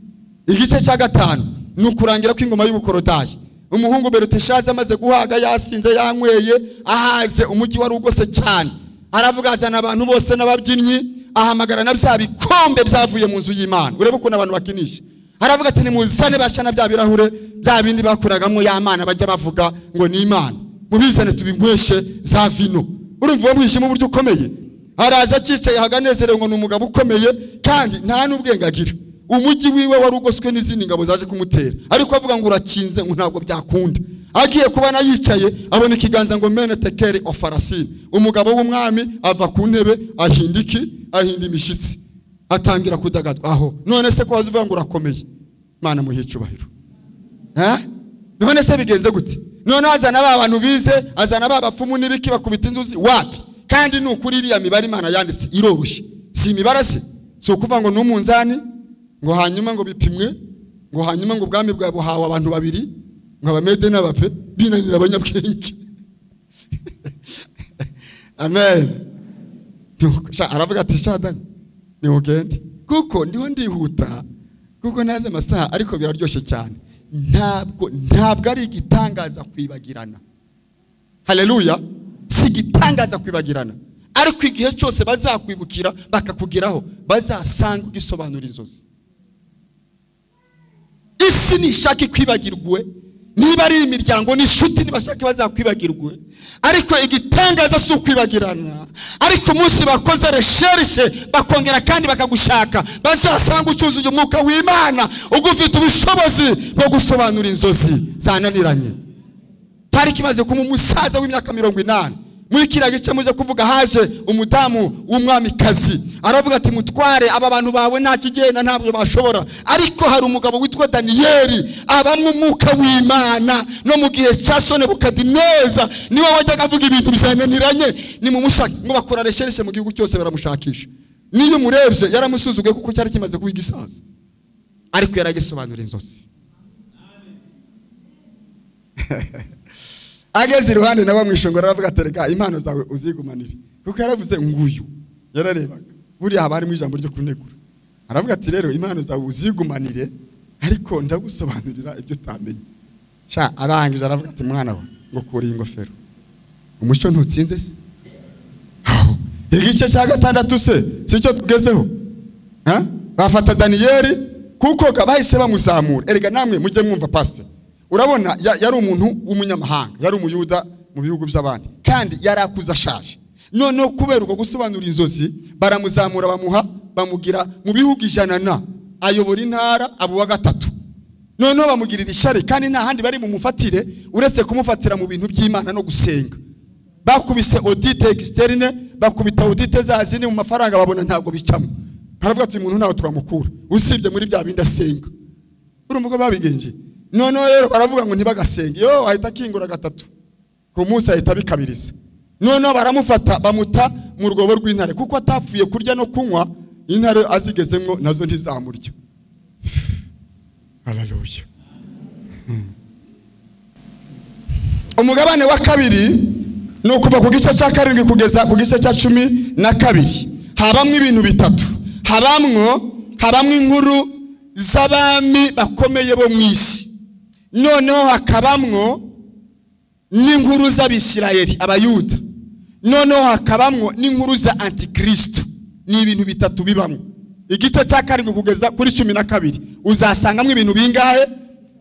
Speaker 2: Igice cya gatanu ni ukurangira kw'ingoma y'Ubukorodayi. Umuhungu Beluteshaza amaze guhaga, yasinze, yanyweye, ahaze, umujyi wari ugose cyane. Aravuga azana abantu bose n'ababyinnyi, ahamagara na bya bikombe byavuye mu nzu y'Imana. Urebe ukuntu abantu bakinisha. Aravuga ati nimuzane bashana bya birahure, bya bindi bakuragamo ya Mana bajya bavuga ngo ni Imana, mubizane tubinyweshe za vino. Urumva uwo mwijima uburyo ukomeye. Araza akicaye haganezerewe ngo ni umugabo ukomeye, kandi nta n'ubwenge agira. Umujyi wiwe wari ugoswe n'izindi ngabo zaje kumutera, ariko avuga ngo urakinze, ngo ntabwo byakunda. Agiye kubana yicaye abona ikiganza ngo mene tekeri ofarasini. Umugabo w'umwami ava ku ntebe ahinda iki? Ahinda imishitsi, atangira kudagadwa aho. None se ko wazuvuga ngo urakomeye? Imana muhe icyubahiro. None se bigenze gute? None azana ba bantu bize, azana ba bapfumu n'ibiki bakubita inzuzi wapi? Kandi ni ukuri iriya mibare Imana yanditse iroroshye. Si imibare se? Si ukuvuga ngo n'umunzani, ngo hanyuma ngo bipimwe, ngo hanyuma ngo ubwami bwawe buhawe abantu babiri. Ngo abamede n'abape binanira abanyabwenge. Amen. Aravuga ati shadani ni ugende kuko ndiho ndihuta kuko naze amasaha ariko biraryoshye cyane. Ntabwo ari igitangaza kwibagirana. Haleluya. Si igitangaza kwibagirana, ariko igihe cyose bazakwibukira bakakugeraho bazasanga ugisobanura inzozi. Isi nishaka kwibagirwe, niba ari imiryango n'inshuti nibashaka bazakwibagirwe, ariko igitangaza si ukwibagirana. Ariko umunsi bakoze recherche bakongera kandi bakagushaka bazasanga ucyuzuye umwuka w'Imana ugufite ubushobozi bwo gusobanura inzozi zananiranye. Tariki maze kuma umusaza w'imyaka 80 muri kiriya gice muze kuvuga haje umudamu w'umwamikazi aravuga ati mutware aba bantu bawe nta kigenda ntabwo bashobora, ariko hari umugabo witwa Daniyeli abamwe umwuka w'Imana no mu gihe cya so Nebukadineza niwe wajyaga avuga ibintu bizananiranye, ni mumushake. Ngo bakora recherche mu gihugu cyose baramushakisha, niyo umurebye yaramusuzuguye kuko cyari kimaze kuba igisaza, ariko yaragisobanura inzozi. Ageze iruhande nawe mwishongora aravuga ati reka impano zawe uzigumanire, kuko yaravuze nguyu yararebaga buriya haba harimo ijambo ryo kunegura. Aravuga ati rero impano zawe uzigumanire ariko ndagusobanurira ibyo utamenye. Sha arangije aravuga ati mwana wa ngo kuri ingofero umucyo ntutsinze se. Aho igice cya 6 se sicyo tugezeho. Bafata Daniyeli kuko bahise bamuzamura. Erega namwe mujye mwumva pastor. Urabona yari umuntu w'umunyamahanga, yari umuyuda mu bihugu by'abandi kandi yari akuze ashaje. Noneho kubera uko gusobanura inzozi baramuzamura bamuha bamugira mu bihugu 100 ayobora intara abo wa 3. Noneho bamugirira ishyari kandi nta handi bari mumufatire uretse kumufatira mu bintu by'Imana no gusenga. Bakubise audit externe, bakubita audit zazini mu mafaranga babona ntabwo bicamo. Haravuga ati umuntu ntawe turamukura usibye muri bya bindi asenga. Urumva ko babigenje. Noneho rero baravuga ngo ntibagasenge, yo ahita akingura 3 ku munsi ahita bikabiriza. Noneho baramufata bamuta mu rwobo rw'intare kuko atapfuye kurya no kunywa, intare azigezemwo nazo ntizamurya. Haleluya. Umugabane wa 2 ni ukuva ku gice cya 7 kugeza ku gice cya 12. Habamwe ibintu bitatu. Habamwe inkuru z'abami bakomeye bo mu isi. Noneho hakabamwo n'inkuru z'Abisirayeli abayuda. Noneho hakabamwo n'inkuru za Antikristo. Ni ibintu bitatu bibamwo. Igice cya 7 kugeza kuri 12 uzasangamwo ibintu bingahe?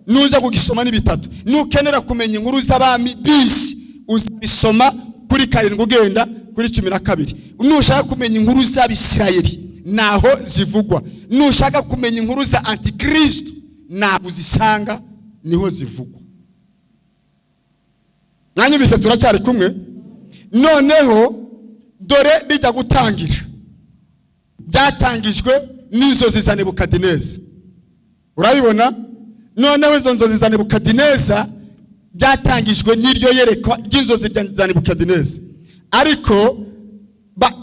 Speaker 2: Nuza kugisoma ni bitatu. Nukenera kumenya inkuru z'abami bisi uzabisoma kuri 7 ugenda kuri 12. Nushaka kumenya inkuru z'Abisirayeli naho zivugwa. Nushaka kumenya inkuru za Antikristo ntabwo uzisanga niho zivugwa. Nanyumvise turacyari kumwe. Noneho dore bijya gutangira byatangijwe n'inzozi za Nebukadineza. Urabibona? Noneho izo nzozi za Nebukadineza byatangijwe n'iryo yerekwa ry'inzozi za Nebukadineza, ariko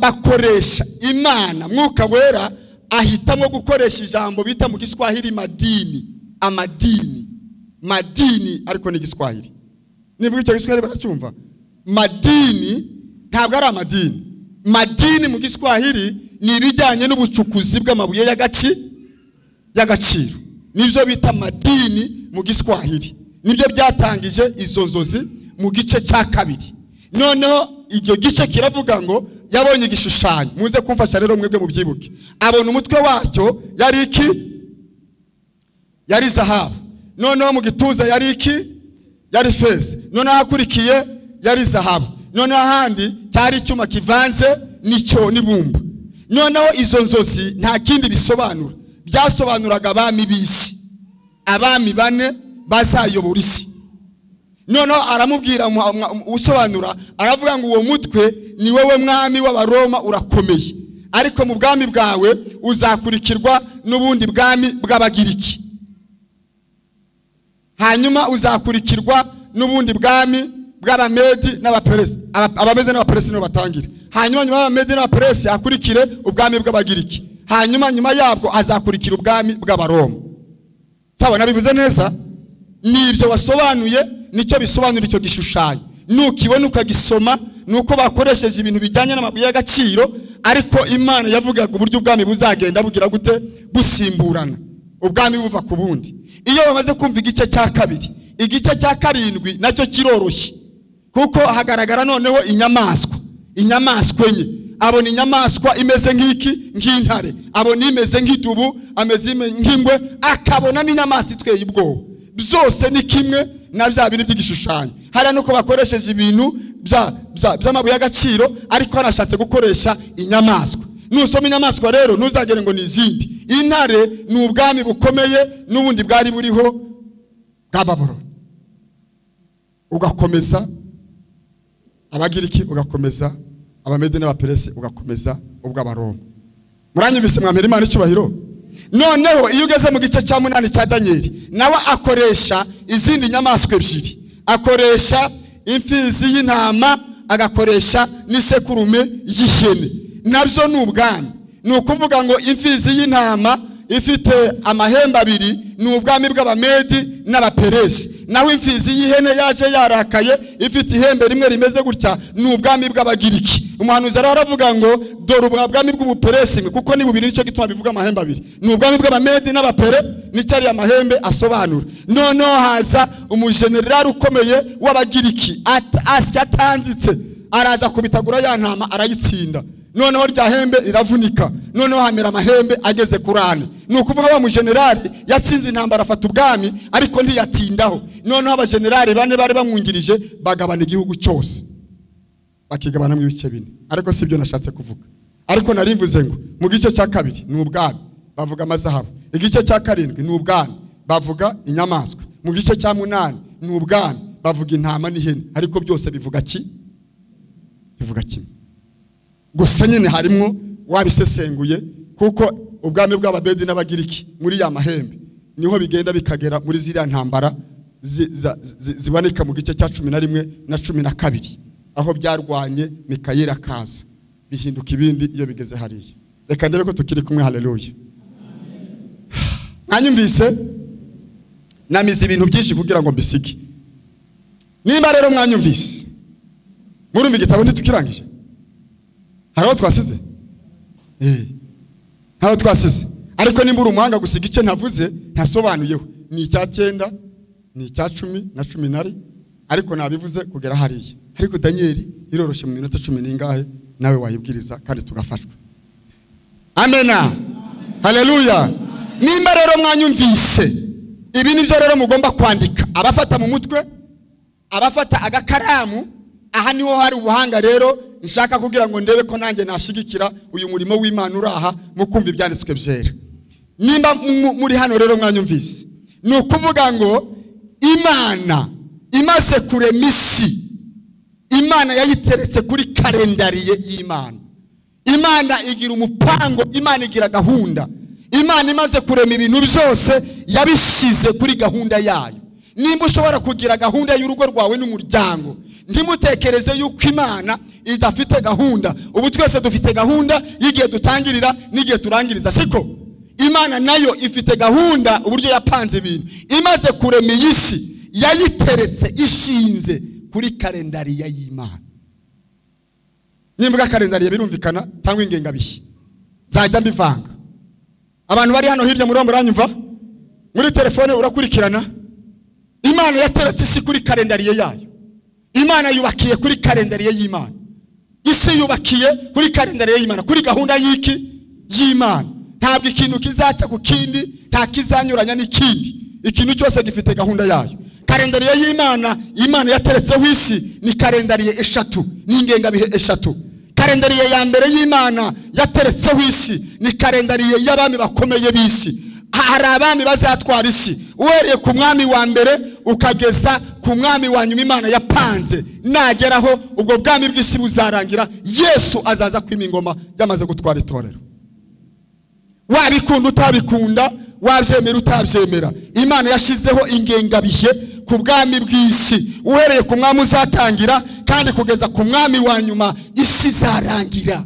Speaker 2: bakoresha Imana Mwuka Wera ahitamo gukoresha ijambo bita mu Giswahili madini, amadini, madini, ariko ni Giswahili. Nivuga icyo Giswahili baracyumva. Madini ntabwo ari amadini. Madini mu Giswahili ni ibijyanye n'ubucukuzi bw'amabuye y'agaciro. Nibyo bita madini mu Giswahili. Nibyo byatangije izo nzozi mu gice cya 2. Noneho iryo gice kiravuga ngo yabonye igishushanyo. Muze kumfasha rero mwebwe mubyibuke. Abona umutwe wacyo yari iki? Yari zahabu. Noneho mu gituza yari iki? Yari feza. Noneho akurikiye yari zahabu. Noneho ahandi cyari icyuma kivanze n'icyo n'ibumba. Noneho izo nzozi nta kindi bisobanura, byasobanuraga abami b'isi, abami bane bazayobora isi. Noneho aramubwira usobanura aravuga ngo uwo mutwe ni wowe mwami w'Abaroma urakomeye, ariko mu bwami bwawe uzakurikirwa n'ubundi bwami bw'Abagiriki, hanyuma uzakurikirwa n'ubundi bwami bw'Abamedi n'Abaperesi. Abamedi n'Abaperesi nibo batangira. Hanyuma nyuma y'Abamedi n'Abaperesi akurikire ubwami bw'Abagiriki, hanyuma nyuma yabwo azakurikira ubwami bw'Abaroma. Sawa, nabivuze neza? Nibyo wasobanuye nicyo bisobanura icyo gishushanyo. Nukibona ukagisoma nuko bakoresheje ibintu bijyanye n'amabuye y'agaciro, ariko Imana yavugaga uburyo ubwami buzagenda bugira gute busimburana, ubwami buva ku bundi. Iyo bamaze kumva igice cya kabiri, igice cya karindwi nacyo kiroroshye, kuko hagaragara noneho inyamaswa, inyamaswa enye. Abona inyamaswa imeze nk'iki, nk'intare, abona imeze nk'idubu, ameze nk'ingwe, akabona n'inyamaswa itweye ubwoba. Byose ni kimwe na bya biri by'igishushanyo. Hariya nuko bakoresheje ibintu by'amabuye y'agaciro, ariko hanashatse gukoresha inyamaswa. Nusoma inyamaswa rero ntuzagere ngo ni izindi. Intare ni ubwami bukomeye n'ubundi bwari buriho bwa Babuloni, ugakomeza Abagiriki, ugakomeza Abamedi n'Abaperesi, ugakomeza ubw'Abaroma. Muranyumvise mwamera Imana icyubahiro? Noneho iyo ugeze mu gice cya 8 cya Danieli, nawe akoresha izindi nyamaswa ebyiri. Akoresha imfizi y'intama, agakoresha n'isekurume y'ihene. Nabyo ni ubwami. Ni ukuvuga ngo imfizi y'intama ifite amahembe abiri ni ubwami bw'Abamedi n'Abaperesi. Naho imfizi y'ihene yaje yarakaye ifite ihembe rimwe rimeze gutya ni ubwami bw'Abagiriki. Umuhanuzi aravuga ngo dore ubwami bw'Ubuperesi, kuko ni bubiri nicyo gituma bivuga amahembe abiri. Ni ubwami bw'Abamedi n'Abapere, nicyo ari amahembe asobanura. Noneho haza umujenerali ukomeye w'Abagiriki asya atanzitse, araza kubitagura ya ntama arayitsinda. Noneho rya hembe riravunika, noneho hamera amahembe ageze kuri ane. Ni ukuvuga wa mujenerali yatsinze intambara afata ubwami, ariko ntiyatindaho. Noneho abajenerali bane bari bamwungirije bagabana igihugu cyose, bakigabanamo ibice bine. Ariko si byo nashatse kuvuga. Ariko narimvuze ngo mu gice cya kabiri ni ubwami bavuga amazahabu, igice cya karindwi ni ubwami bavuga inyamaswa, mu gice cya 8 ni ubwami bavuga intama n'ihene. Ariko byose bivuga ki? Bivuga kimwe. Gusa nyine harimo wabisesenguye, kuko ubwami bw'Ababedi n'Abagiriki muri ya mahembe niho bigenda bikagera muri ziriya ntambara ziboneka mu gice cya 11 na 12, aho byarwanye Mikayeli akaza bihinduka ibindi iyo bigeze hariya. Reka ndebe ko tukiri kumwe. Haleluya. Mwanyumvise? Namize ibintu byinshi kugira ngo mbisige. Nimba rero mwanyumvise, murumva igitabo ntitukirangije? Hari aho twasize? Hari aho twasize. Ariko nimba uri umuhanga gusiga icyo ntavuze ntasobanuyeho, ni icya 9, ni icya 10 na 11, ariko nabivuze kugera hariya. Ariko Danieli iroroshe mu minota 10 n'ingahe nawe wayibwiriza kandi tugafashwa. Amena. Haleluya. Nimba rero mwanyumvise, ibi nibyo rero mugomba kwandika. Abafata mu mutwe, abafata agakaramu, aha niho hari ubuhanga rero nshaka kugira ngo ndebe ko nanjye nashigikira uyu murimo w'Imana uraha mu kumva ibyanditswe byera. Nimba muri hano rero mwanyumvise, ni ukuvuga ngo Imana imaze kurema isi, Imana yayiteretse kuri kalendariye y'Imana. Imana igira umupango, Imana igira gahunda. Imana imaze kurema ibintu byose yabishize kuri gahunda yayo. Nimba ushobora kugira gahunda y'urugo rwawe n'umuryango, ntimutekereze yuko Imana idafite gahunda. Ubu twese dufite gahunda y'igihe dutangirira n'igihe turangiriza, siko? Imana nayo ifite gahunda uburyo yapanze ibintu. Imaze kurema iyi si yayiteretse ishinze kuri kalendariya y'Imana. Nimvuga kalendariya birumvikana cyangwa ingengabihe, nzajya mbivanga. Abantu bari hano hirya muri muranyumva, muri telefone urakurikirana. Imana yateretse isi kuri kalendariye yayo. Imana yubakiye kuri kalendariye y'Imana. Isi yubakiye kuri kalendariye y'Imana, kuri gahunda y'iki y'Imana. Ntabwo ikintu kizaca ku kindi, nta kizanyuranya n'ikindi. Ikintu cyose gifite gahunda yayo. Kalendariye y'Imana, Imana yateretseho isi ni kalendariye eshatu, ni ingengabihe eshatu. Kalendariye ya mbere y'Imana yateretseho isi ni kalendariye y'abami bakomeye b'isi. Hari abami bazatwara isi, uhereye ku mwami wa mbere ukageza ku mwami wa nyuma Imana yapanze. Nageraho ubwo bwami bw'isi buzarangira, Yesu azaza kwima ingoma yamaze gutwara itorero. Wabikunda utabikunda, wabyemera utabyemera, Imana yashizeho ingengabihe ku bwami bw'isi, uhereye ku mwami uzatangira kandi kugeza ku mwami wa nyuma isi izarangira.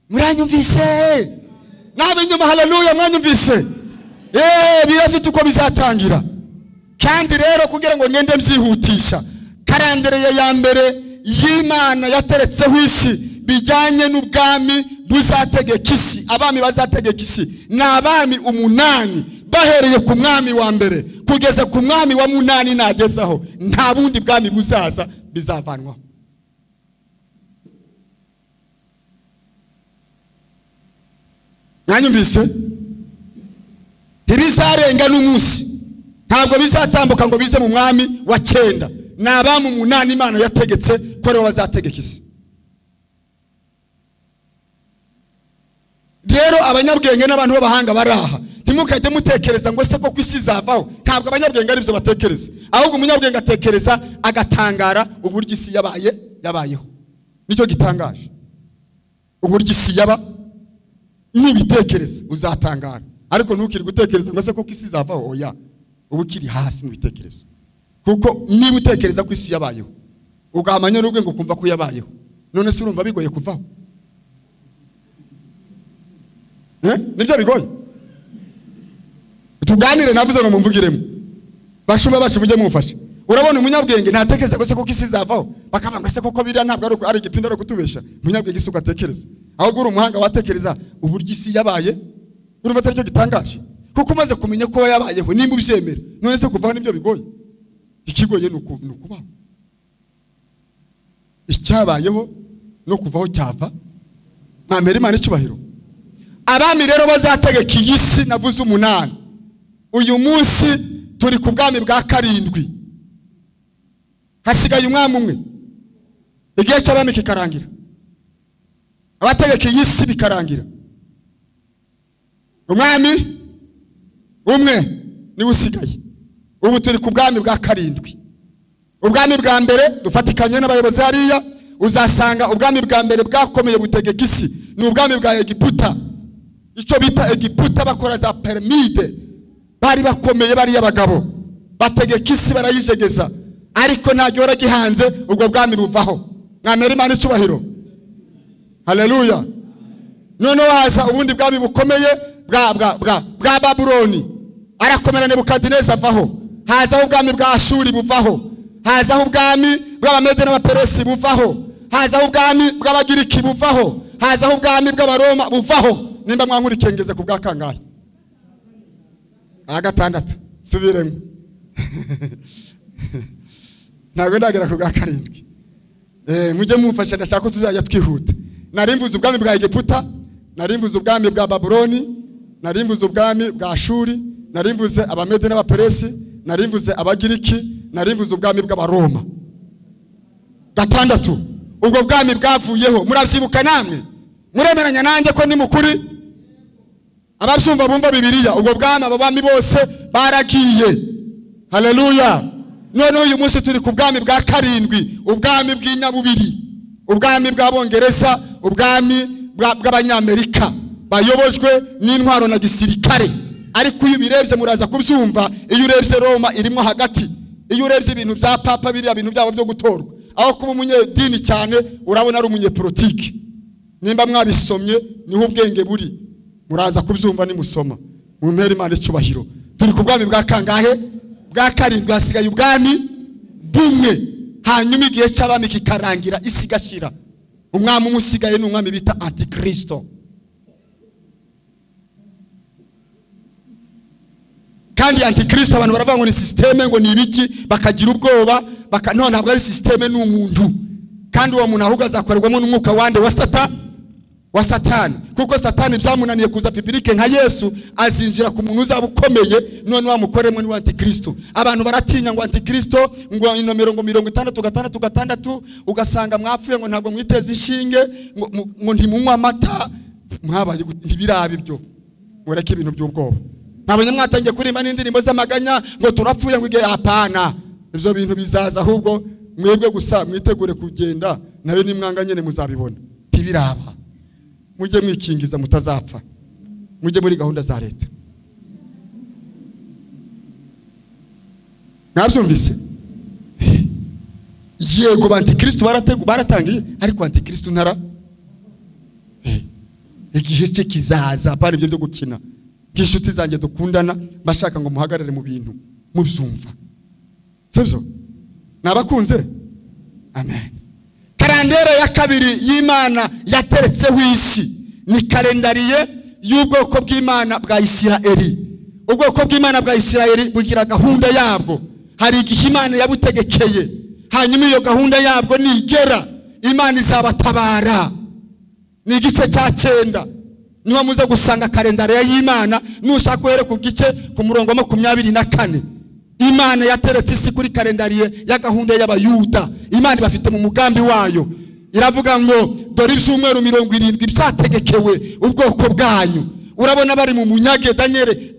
Speaker 2: Muranyumvise? Nabe nyuma, haleluya, mwanyumvise? Birafite uko bizatangira. Kandi rero kugira ngo ngende mbyihutisha, karandereye ya mbere y'Imana yateretseho isi bijyanye n'ubwami buzategeka isi, abami bazategeka isi ni abami 8, bahereye ku mwami wa mbere kugeza ku mwami wa 8 nagezaho, nta bundi bwami buzaza bizavanwaho. Mwanyumvise? Ntibizarenga n'umunsi, ntabwo bizatambuka ngo bize mu mwami wa 9. Ni abami 8 Imana yategetse ko aribo bazategeka isi. Rero abanyabwenge n'abantu b'abahanga baraha, ntimukajye mutekereza ngo se koko isi izavaho. Ntabwo abanyabwenge ari byo batekereza, ahubwo umunyabwenge atekereza agatangara uburyo isi yabayeho. Nicyo gitangaje, uburyo isi yaba. Nubitekereza uzatangara, ariko ntukiri gutekereza ngo se koko isi izavaho. Oya, uba ukiri hasi mu bitekerezo, kuko niba utekereza ko isi yabayeho ugahamanya n'ubwenge ukumva ko yabayeho, none se urumva bigoye kuvaho? Nibyo bigoye? Tuganire, navuze ngo mumvugiremo. Bashumba bacu mujye mumfasha. Urabona umunyabwenge ntatekereza ko se koko isi izavaho, bakavuga ngo se koko biriya ntabwo ari igipindi ari kutubesha. Umunyabwenge isuka atekereza, ahubwo uri umuhanga watekereza uburyo isi yabaye. Urumva atari cyo gitangaje, kuko umaze kumenya ko yabayeho nimba ubyemera, none se kuvaho nibyo bigoye? Ikigoye ni ukubaho. Icyabayeho no kuvaho cyava. Mwamera Imana icyubahiro. Abami rero bazategeka iyi si navuze 8. Uyu munsi turi ku bwami bwa 7, hasigaye umwami umwe. Igihe cy'abami kikarangira, abategeka iyi si bikarangira, umwami umwe niwe usigaye. Ubu turi ku bwami bwa 7. Ubwami bwa mbere dufatikanye n'abayobozi hariya, uzasanga ubwami bwa mbere bwakomeye butegeka isi ni ubwami bwa Egiputa. Icyo bita Egiputa bakora za piramide, bari bakomeye, bari abagabo bategeka isi barayijegeza, ariko nta gihora gihanze ubwo bwami buvaho. Mwamera Imana icyubahiro. Haleluya. Noneho haza ubundi bwami bukomeye bwa Babuloni, arakomera Nebukadineza avaho. Hazaho ubwami bwa Ashuri buvaho, hazaho ubwami bw'Abamede n'Abaperesi buvaho, hazaho ubwami bw'Abagiriki buvaho, hazaho ubwami bw'Abaroma buvaho. Nimba mwankurikengeze ku bwa kangahe? 6. Subiremo. Ntabwo ndagera ku bwa 7. Mujye mumfasha, ndashaka ko tuzajya twihuta. Narimvuze ubwami bwa Egiputa, narimvuze ubwami bwa Babuloni, narimvuze ubwami bwa Ashuri, narimvuze Abamede n'Abaperesi, narimvuze Abagiriki, narimvuze ubwami bw'Abaroma. 6. Ubwo bwami bwavuyeho. Murabyibuka namwe? Muremeranya nanjye ko ni mukuri? Ababyumva bumva Bibiliya, ubwo bwami abami bose baragiye. Haleluya. None uyu munsi turi ku bwami bwa 7, ubwami bw'inyabubiri, ubwami bw'Abongereza, ubwami bw'Abanyamerika bayobojwe n'intwaro na gisirikare. Ariko iyo ubirebye muraza kubyumva, iyo urebye Roma irimo hagati, iyo urebye ibintu bya papa biriya bintu byabo byo gutorwa, aho kuba umunyedini cyane urabona ari umunyepolitike. Nimba mwabisomye niho ubwenge buri, muraza kubyumva nimusoma. Mumpere Imana icyubahiro. Turi ku bwami bwa kangahe? Bwa 7. Hasigaye ubwami bumwe, hanyuma igihe cy'abami kikarangira, isi igashira. Umwami umwe usigaye ni umwami bita Antikristo. Kandi Antikristo abantu baravuga ngo ni systeme, ngo ni ibiki, bakagira ubwoba, none ntabwo ari systeme, ni umuntu. Kandi uwo muntu ahubwo azakorerwamo n'umwuka wande wa wa Satani, kuko Satani byamunaniye kuza public nka Yesu, azinjira ku muntu uzaba ukomeye, none wamukoremo ni Antikristo. Abantu baratinya ngo Antikristo, ngo inomero ngo 66 6, ugasanga mwapfuye ngo ntabwo mwiteze inshinge, ngo ntimunywa amata, mwabaye ntibirabe ibyo. Mureke ibintu by'ubwoba. Nabonye mwatangiye kurimba n'indirimbo z'amaganya ngo turapfuye ngo igihe, hapana. Ibyo bintu bizaza, ahubwo mwebwe gusa mwitegure kugenda, nabe nimwanga nyene muzabibona. Ntibiraba. Mujye mwikingiza mutazapfa. Mujye muri gahunda za leta. Mwabyumvise? Yego Antikristo baratangiye, ariko Antikristo ntara igihe cye kizaza. Apana ibyo byo gukina. Nk'inshuti zanjye dukundana bashaka ngo muhagarare mu bintu mubyumva. Sibyo? Nabakunze? Amen. Kalendere ya kabiri y'Imana yateretseho isi ni kalendariye y'ubwoko bw'Imana bwa Isirayeli. Ubwoko bw'Imana bwa Isirayeli bugira gahunda yabwo. Hari igihe Imana yabutegekeye, hanyuma iyo gahunda yabwo nigera Imana izabatabara. Ni igice cya 9 niho muze gusanga kalendari y'Imana. Nushaka uhere ku gice ku murongo wa 24. Imana yateretse isi kuri kalendariye ya gahunda y'Abayuda. Imana ibafite mu mugambi wayo. Iravuga ngo dore ibyumweru 70 byategekewe ubwoko bwanyu. Urabona bari mu munyage. Daniel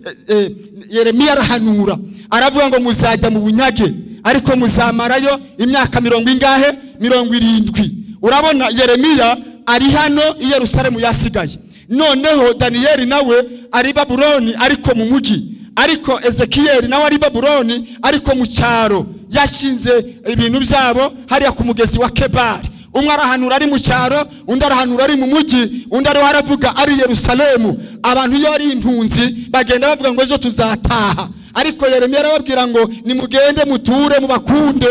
Speaker 2: Yeremiya arahanura aravuga ngo muzajya mu bunyage ariko muzamarayo imyaka 70 ingahe? 70. Urabona Yeremiya ari hano i Yerusalemu yasigaye. Noneho Daniel nawe ari Babuloni ariko mu mugi, ariko Ezekiel nawe ari Babuloni ariko mu cyaro. Yashinze ibintu byabo hariya ku mugezi wa Kebari. Umwe arahanura ari mu cyaro, undi arahanura ari mu mugi, undi ariho aravuga ari Yerusalemu. Abantu iyo ari impunzi bagenda bavuga ngo ejo tuzataha, ariko Yeremiya arababwira ngo nimugende muture mubakunde,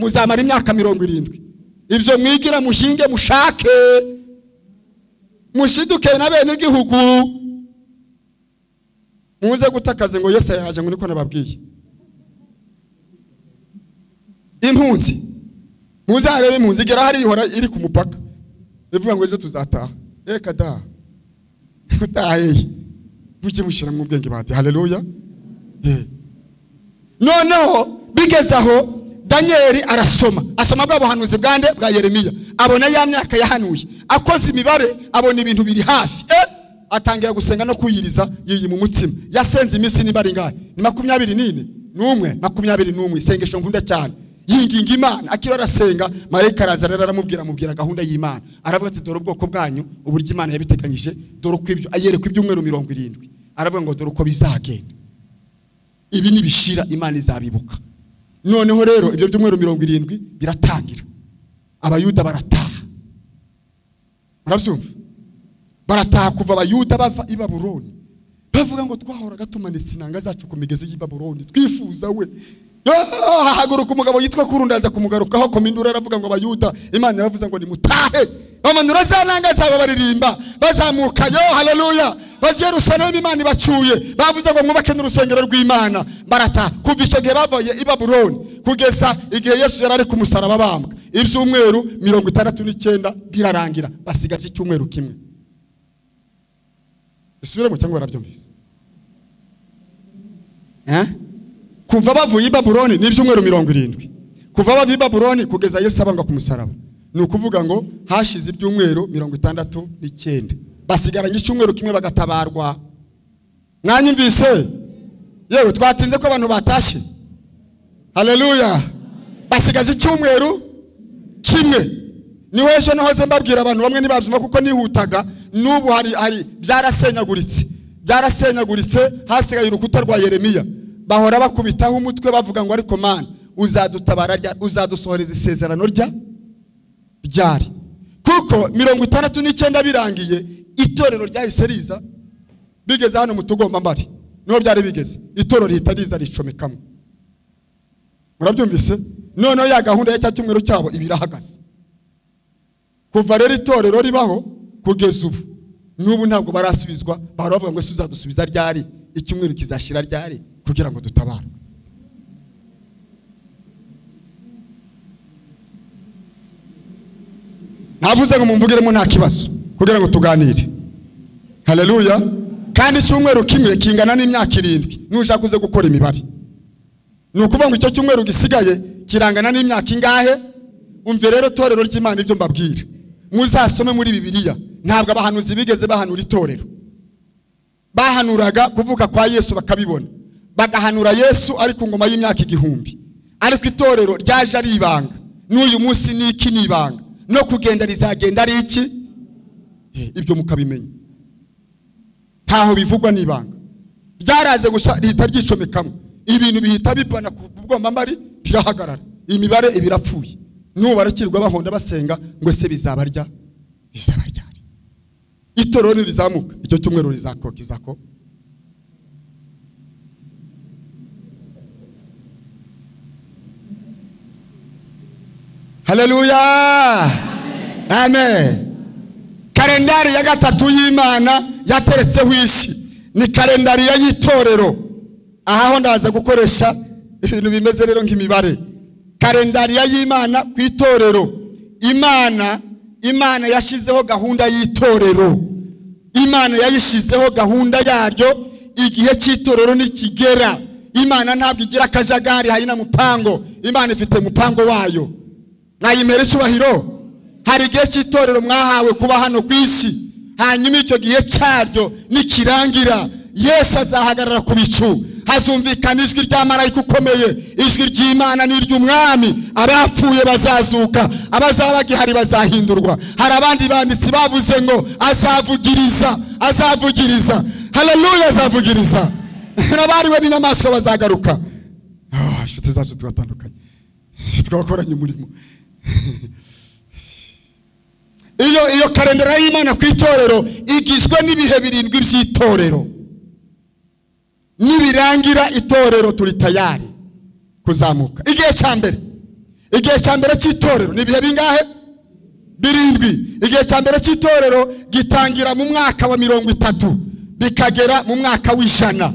Speaker 2: muzamara imyaka 70. Ibyo mwigira muhinge mushake mushiduke na bene igihugu, muze gutakaze ngo Yesu yaje ngo niko nababwiye. Impunzi muzarebe impunzi igera hari ihora iri ku mupaka ivuga ngo ejo tuzataha. Eka da utahe mujye mushira mu bwenge bati haleluya. Noneho bigeze aho Daniel arasoma, asoma bwa buhanuzi bwande bwa Yeremiya, abona ya myaka yahanuye, akoze imibare abona ibintu biri hafi. Atangira gusenga no kuyiriza yiyi mu mutsima. Yasenze iminsi nimba ari ngahe? Ni 24 n'umwe, 21. Isengesho nkunda cyane. Yinginga Imana akiro arasenga, marayika araza rero aramubwira, amubwira gahunda y'Imana. Aravuga ati dore ubwoko bwanyu uburyo Imana yabiteganyije, dore uko ibyo ayereka ibyumweru 70. Aravuga ngo dore uko bizagenda. Ibi nibishira Imana izabibuka. Noneho rero ibyo byumweru 70 biratangira. Abayuda barataha. Murabyumva? Barataha kuva Abayuda bava i Babuloni. Bavuga ngo twahoraga tumanitse inanga zacu ku migezi y'i Babuloni, twifuza we. Hahaguruka umugabo yitwa Kurundaza kumugarukaho komindura, aravuga ngo Abayuda Imana iravuze ngo nimutahe. Bamanura za nanga zabo baririmba bazamuka yo haleluya baje Yerusalemu. Imana ibacuye, bavuze ngo mwubake n'urusengero rw'Imana. Barata kuva icyo gihe bavuye i Babuloni kugeza igihe Yesu yari ari ku musaraba bambwa, ibyumweru 69 birarangira, basigaje icyumweru kimwe. Isubiremo cyangwa barabyumvise? Kuva bavuye i Babuloni ni ibyumweru 70. Kuva bavuye i Babuloni kugeza Yesu abambwa ku musaraba, ni ukuvuga ngo hashize ibyumweru 69. Basigaranye icyumweru kimwe bagatabarwa. Mwanyumvise? Yewe twatinze ko abantu batashye. Haleluya. Basigaje icyumweru kimwe. Niho ejo nahoze mbabwira abantu bamwe ntibabyumva kuko nihutaga. N'ubu hari byarasenyaguritse, byarasenyaguritse, hasigaye urukuta rwa Yeremiya. Bahora bakubitaho umutwe bavuga ngo ariko Mana uzadutabara rya, uzadusohoreza isezerano rya ryari? Kuko 69 birangiye itorero ryahise riza, bigeze hano mu tugomba mbari niho byari bigeze, itorero rihita riza ricomekamo. Murabyumvise? Noneho ya gahunda ya cya cyumweru cyabo ibirahagaze. Kuva rero itorero ribaho kugeza ubu n'ubu ntabwo barasubizwa. Bahora bavuga ngo ese uzadusubiza ryari? Icyumweru kizashira ryari kugira ngo dutabare? Navuze ngo mumvugiremo nta kibazo kugira ngo tuganire. Haleluya. Kandi icyumweru kimwe kingana n'imyaka 7 nushaka uze gukora imibare. Ni ukuvuga ngo icyo cyumweru gisigaye kirangana n'imyaka ingahe? Umve rero torero ry'Imana ibyo mbabwira. Muzasome muri Bibiliya, ntabwo abahanuzi bigeze bahanura itorero. Bahanuraga kuvuka kwa Yesu bakabibona, bagahanura Yesu ari ku ngoma y'imyaka 1000. Ariko itorero ryaje ari ibanga. N'uyu munsi ni iki? Ni ibanga. No kugenda rizagenda ari iki? Ibyo mukabimenya. Ntaho bivugwa n'ibanga. Ryaraze gusa rihita ryicomekamo. Ibintu bihita bibana ku bwomba mbari birahagarara. Imibare ibirapfuye. N'ubu barakirwa bahonda basenga ngo ese bizaba rya? Bizaba ryari? Itorero rizamuka, icyo cyumweru rizako. Haleluya, amen. Kalendari ya gatatu y'Imana yateretseho isi ni kalendari y'itorero. Aho ndaza gukoresha ibintu bimeze rero nk'imibare. Kalendari y'Imana ku itorero. Imana yashizeho gahunda y'itorero. Imana yayishizeho gahunda yaryo. Igihe cy'itorero nikigera, Imana ntabwo igira akajagari, hayina mupango. Imana ifite mupango wayo. Mwayimera icyubahiro. Hari igihe cy'itorero mwahawe kuba hano ku isi, hanyuma icyo gihe cyaryo nikirangira, Yesu azahagarara ku bicu, hazumvikana ijwi rya marayika ukomeye, ijwi ry'Imana n'iry'umwami. Abapfuye bazazuka, abazaba bagihari bazahindurwa. Hari abandi banditsi bavuze ngo azavugiriza, azavugiriza. Haleluya, azavugiriza. N'abariwe n'inyamaswa bazagaruka. Inshuti zacu twatandukanye, twakoranye umurimo. Iyo kalendera y'Imana ku itorero igizwe n'ibihe birindwi by'itorero. Nibirangira itorero turi tayari kuzamuka. Igihe cya mbere cy'itorero ni ibihe bingahe? Birindwi. Igihe cya mbere cy'itorero gitangira mu mwaka wa 30 bikagera mu mwaka w'100.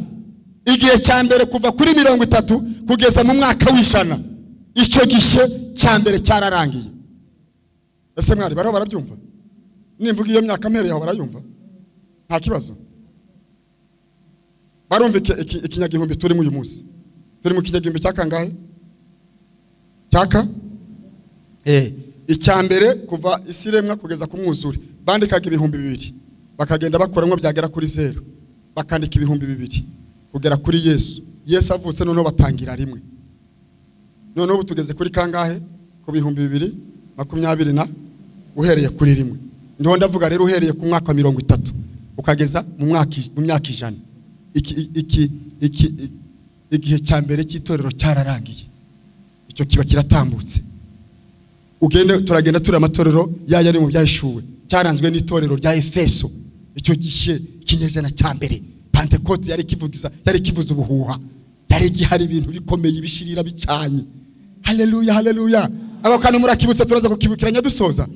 Speaker 2: Igihe cya mbere kuva kuri 30 kugeza mu mwaka w'100. Icyo gihe cya mbere cyararangiye. Ese mwari bariho barabyumva? Nimvuga iyo myaka mpere yaho barayumva? Nta kibazo. Barumva ikinyagihumbi turimo uyu munsi. Turi mu kinyagihumbi cya kangahe? Cyaka? Icya mbere kuva isi iremwa kugeza ku mwuzure bandikaga 2000, bakagenda bakoramo byagera kuri 0, bakandika 2000 kugera kuri Yesu. Yesu avutse noneho batangira rimwe. Noneho ubu tugeze kuri kangahe? Ku 2020 na uhereye kuri rimwe. Ndiho ndavuga rero uhereye ku mwaka wa 30 ukageza mu myaka 100. Igihe cya mbere cy'itorero cyararangiye. Icyo kiba kiratambutse. Ugende turagenda turi amatorero yaya ari mu byahishuwe. Cyaranzwe n'itorero rya Efeso. Icyo gihe kinyejana cya mbere Pentecote yari kivugiza, yari kivuza ubuhuha. Yari gihari ibintu bikomeye bishirira bicanye. Haleluya, haleluya. Abo kantu murakibutse, turaza kukibukiranya dusoza.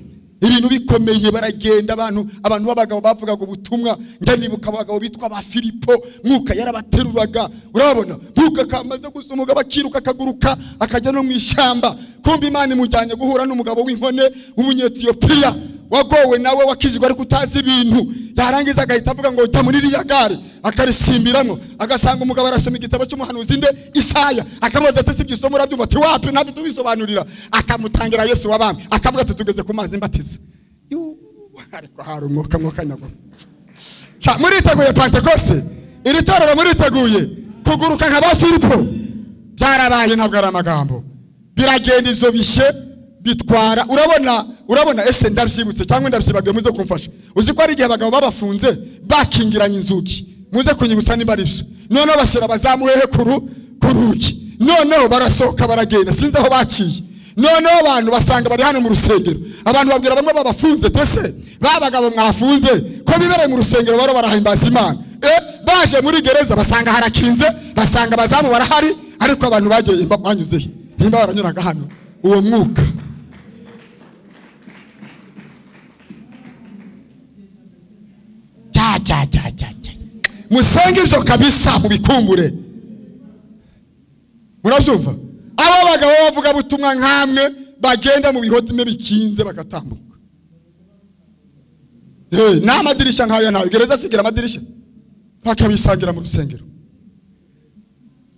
Speaker 2: Ibintu bikomeye baragenda, abantu b'abagabo bavugaga ubutumwa. Njya nibuka abagabo bitwa ba Filipo, Mwuka yarabateruraga. Urabona Mwuka kamaze gusumuga bakiruka akaguruka akajya no mu ishyamba. Kumbe Imana imujyanye guhura n'umugabo w'inkone w'umunyetiyopiya wagowe nawe wakijijwe ariko utazi ibintu. Yarangiza agahita avuga ngo jya muri iriya gare, akarisimbiramo, agasanga umugabo arasoma igitabo cy'umuhanuzi nde Isaya, akamubaza ati si ibyo usoma urabyumva? Ati wapi, ntafite ubisobanurira. Akamutangira Yesu w'abami, akavuga ati tugeze ku mazi mbatiza. Ariko hari umwuka nyagwa. Muriteguye Pentecoste? Iri torero muriteguye kuguruka nka ba Filipo? Byarabaye, ntabwo ari amagambo. Biragenda ibyo bishye bitwara. Urabona ese ndabyibutse cyangwa ndabyibagiwe, muze kumfasha. Uzi ko ari igihe abagabo babafunze bakingiranye inzugi, muze kunyibutsa niba ari byo. Noneho bashyira abazamu hehe ku rugi. Noneho barasohoka baragenda, sinzi aho baciye. Noneho abantu basanga bari hano mu rusengero. Abantu babwira bamwe babafunze, tese babagabo mwafunze ko bibereye mu rusengero baro barahimbaza Imana. Baje muri gereza basanga harakinze, basanga abazamu barahari, ariko abantu bagiye banyuze nimba baranyuraga hano. Uwo mwuka cya musenge ibyo kabisa mubikumbure. Murabyumva? Abo bagabo bavuga butumwa nkamwe bagenda mu bihotime bikinze bagatambuka. N'amadirisha nkaya nawe gereza sigira amadirisha, bakabisangira mu rusengero.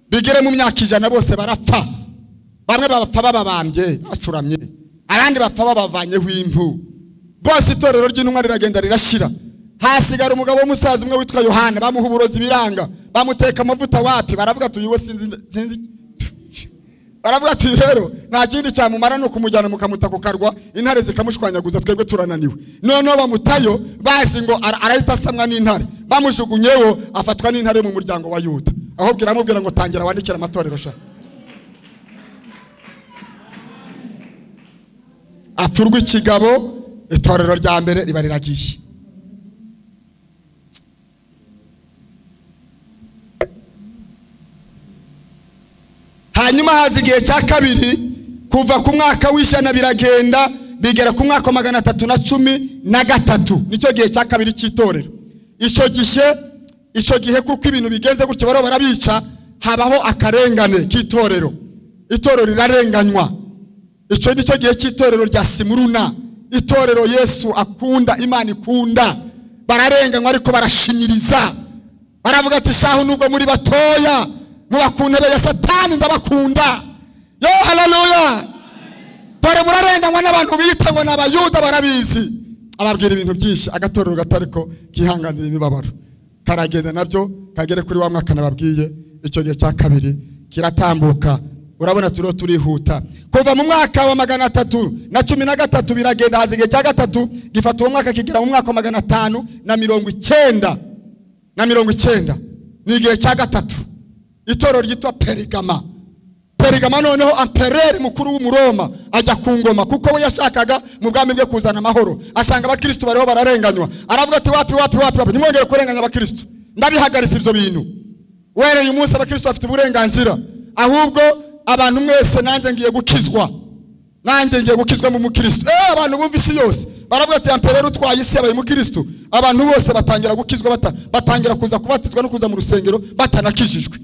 Speaker 2: Bigere mu myaka 100 bose barapfa. Bamwe bapfa bababambye bacuramye, abandi bapfa babavanyeho impu. Bose itorero ry'intumwa riragenda rirashira. Hasigara umugabo w'umusaza umwe witwa Yohana, bamuha uburozi biranga, bamuteka amavuta wapi, baravuga ati uyu sinzi. Baravuga ati rero nta kindi cyamumara no kumujyana mukamuta ku karwa, intare zikamushwanyaguza, twebwe turananiwe. Noneho bamutayo bazi ngo arahita asamwa n'intare, bamujugunyeho afatwa n'intare mu muryango wa Yuda. Aho bwiramubwira ngo tangira wandikira amatorero sha. Afurwa ikigabo, itorero rya mbere riba riragiye. Hanyuma haza igihe cya kabiri Kuva ku mwaka w'ijana biragenda bigera ku mwaka wa 313, nicyo gihe cya kabiri cy'itorero. Icyo gihe kuko ibintu bigenze gutyo baro barabica, habaho akarengane k'itorero, itorero rirarenganywa. Icyo nicyo gihe cy'itorero rya Simuruna, itorero Yesu akunda, Imana ikunda. Bararenganywa ariko barashinyiriza, baravuga ati shahu nubwo muri batoya muba ku ntebe ya Satani ndabakunda. Yo haleluya! Dore murarenganywa n'abantu biyita ngo n'abayuda, barabizi. Ababwira ibintu byinshi, agatorero gatariko kihanganira imibabaro karagenda nabyo kagere kuri wa mwaka nababwiye. Icyo gihe cya kabiri kiratambuka, urabona turiho turihuta. Kuva mu mwaka wa 313 biragenda, haza igihe cya gatatu gifata uwo mwaka kigera mu mwaka wa 590, ni igihe cya gatatu. Itorero ryitwa Perigama. Perigama noneho ampereri mukuru w'Umuroma ajya ku ngoma, kuko we yashakaga mu bwami bwe kuzana amahoro. Asanga abakristo bariho bararenganywa, aravuga ati wapi wapi wapi wapi, nimwongere kurenganya abakristo, ndabihagaritse ibyo bintu. Wereye umunsi abakristo bafite uburenganzira, ahubwo abantu mwese nanjye ngiye gukizwa, nanjye ngiye gukizwa mu mukristo. Abantu bumva isi yose baravuga ati ampereri utwaye isi yabaye umukristo. Abantu bose batangira gukizwa, batangira kuza kubatizwa no kuza mu rusengero batanakijijwe.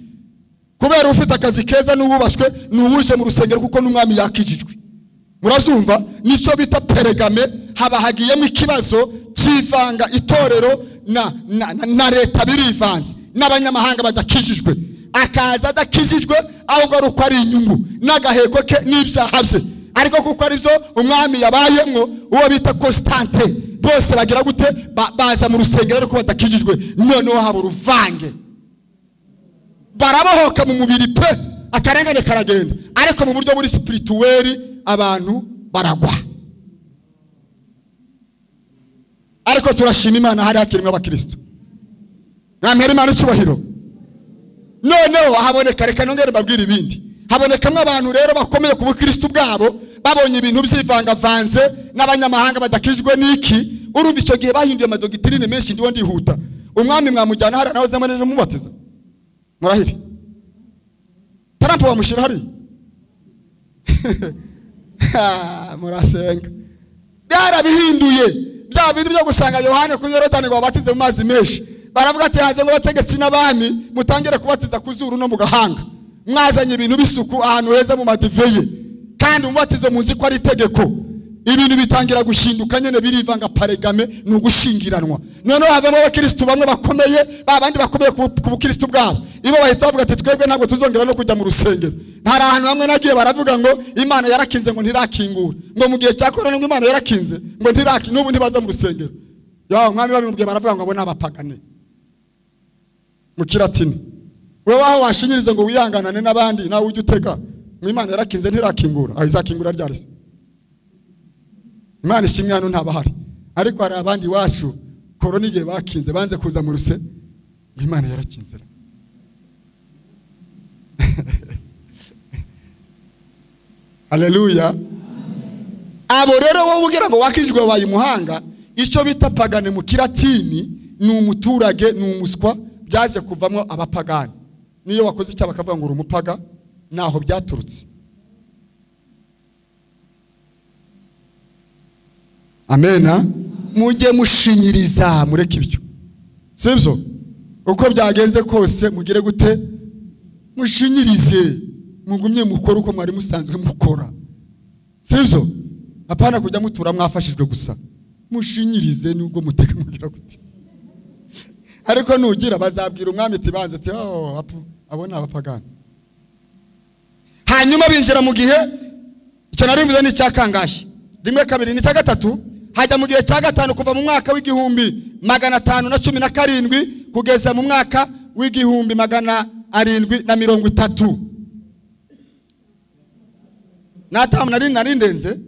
Speaker 2: Kubera ufite akazi keza n'uwubashwe n'uwuje mu rusengero kuko n'umwami yakijijwe. Murabyumva? Nicyo bita Perigame. Haba hagiyemo ikibazo cyivanga itorero na leta birivanze n'abanyamahanga badakijijwe. Akaza adakijijwe ahubwo ari uko ari inyungu n'agaheko ke n'ibyaha bye, ariko kuko ari byo umwami yabayemwo uwo bita Constante, bose bagira gute? Baza mu rusengero ariko badakijijwe. Noneho haba uruvange, barabohoka mu mubiri pe, akarengane karagenda, ariko mu buryo buri spirituel abantu baragwa. Ariko turashima Imana hari hakirimwe abakristo. Namera Imana icyubahiro. Noneho haboneka, reka nongere mbabwire ibindi, habonekamwe abantu rero bakomeye ku bukristo bwabo, babonye ibintu byivangavanze n'abanyamahanga badakijwe n'iki. Urumva icyo gihe bahinduye amadogitrine menshi. Ndiwo ndihuta, umwami mwamujyana hara nawe zamaneje mubatiza murahiri Trump bamushira hari murasenga. Byarabihinduye bya bintu byo gusanga Yohane ku Yorodani ngo babatize mu mazi menshi. Baravuga ati haje ngo bategetse n'abami mutangire kubatiza kuzuru no mu gahanga, mwazanye ibintu bisuku ahantu heza mu madiveye, kandi umubatizo muzi ko ari itegeko. Ibintu bitangira gushinduka nyene birivanga. Paregame ni ugushingiranwa. Noneho havamo abakristo bamwe bakomeye, babandi bakomeye ku bukristo bwabo, ibo bahita bavuga ati twebwe ntabwo tuzongera no kujya mu rusengero. Hari ahantu hamwe nagiye baravuga ngo Imana yarakinze ngo ntirakingura, ngo mu gihe cya korona ngo Imana yarakinze ngo ntiraki, n'ubu ntibaza mu rusengero. Ya umwami babimubwiye baravuga ngo abo n'abapagane mu kiratini. Wewe aho washinyirize ngo wihanganane n'abandi nawe ujye utega ngo Imana yarakinze ntirakingura, aho izakingura ryarese? Imana ishimwe hano ntabahari, ariko hari abandi wacu korona igihe bakinze banze kuza mu ruse, Imana yarakinze. Haleluya. Abo rero wowe ugira ngo wakijwe wabaye umuhanga, icyo bita pagane mu kiratini ni umuturage, ni umuswa, byaje kuvamo abapagani. Niyo wakoze icyo bakavuga ngo uri umupaga, naho byaturutse. Amena. Mujye mushinyiriza mureke ibyo, sibyo? Uko byagenze kose mugire gute? Mushinyirize, mugumye mukora uko mwari musanzwe mukora, sibyo? Apana kujya mutura mwafashijwe gusa, mushinyirize nubwo muteka mugira gute. Ariko nugira bazabwira umwami ati banze ati oh abo ni abapagani. Hanyuma binjira mu gihe icyo nari mvuze ni cyakangahe, 1 2 ni 3, hajya mu gihe cya gatanu kuva mu mwaka w'1517 kugeza mu mwaka w'1730. Natamu nari ndenze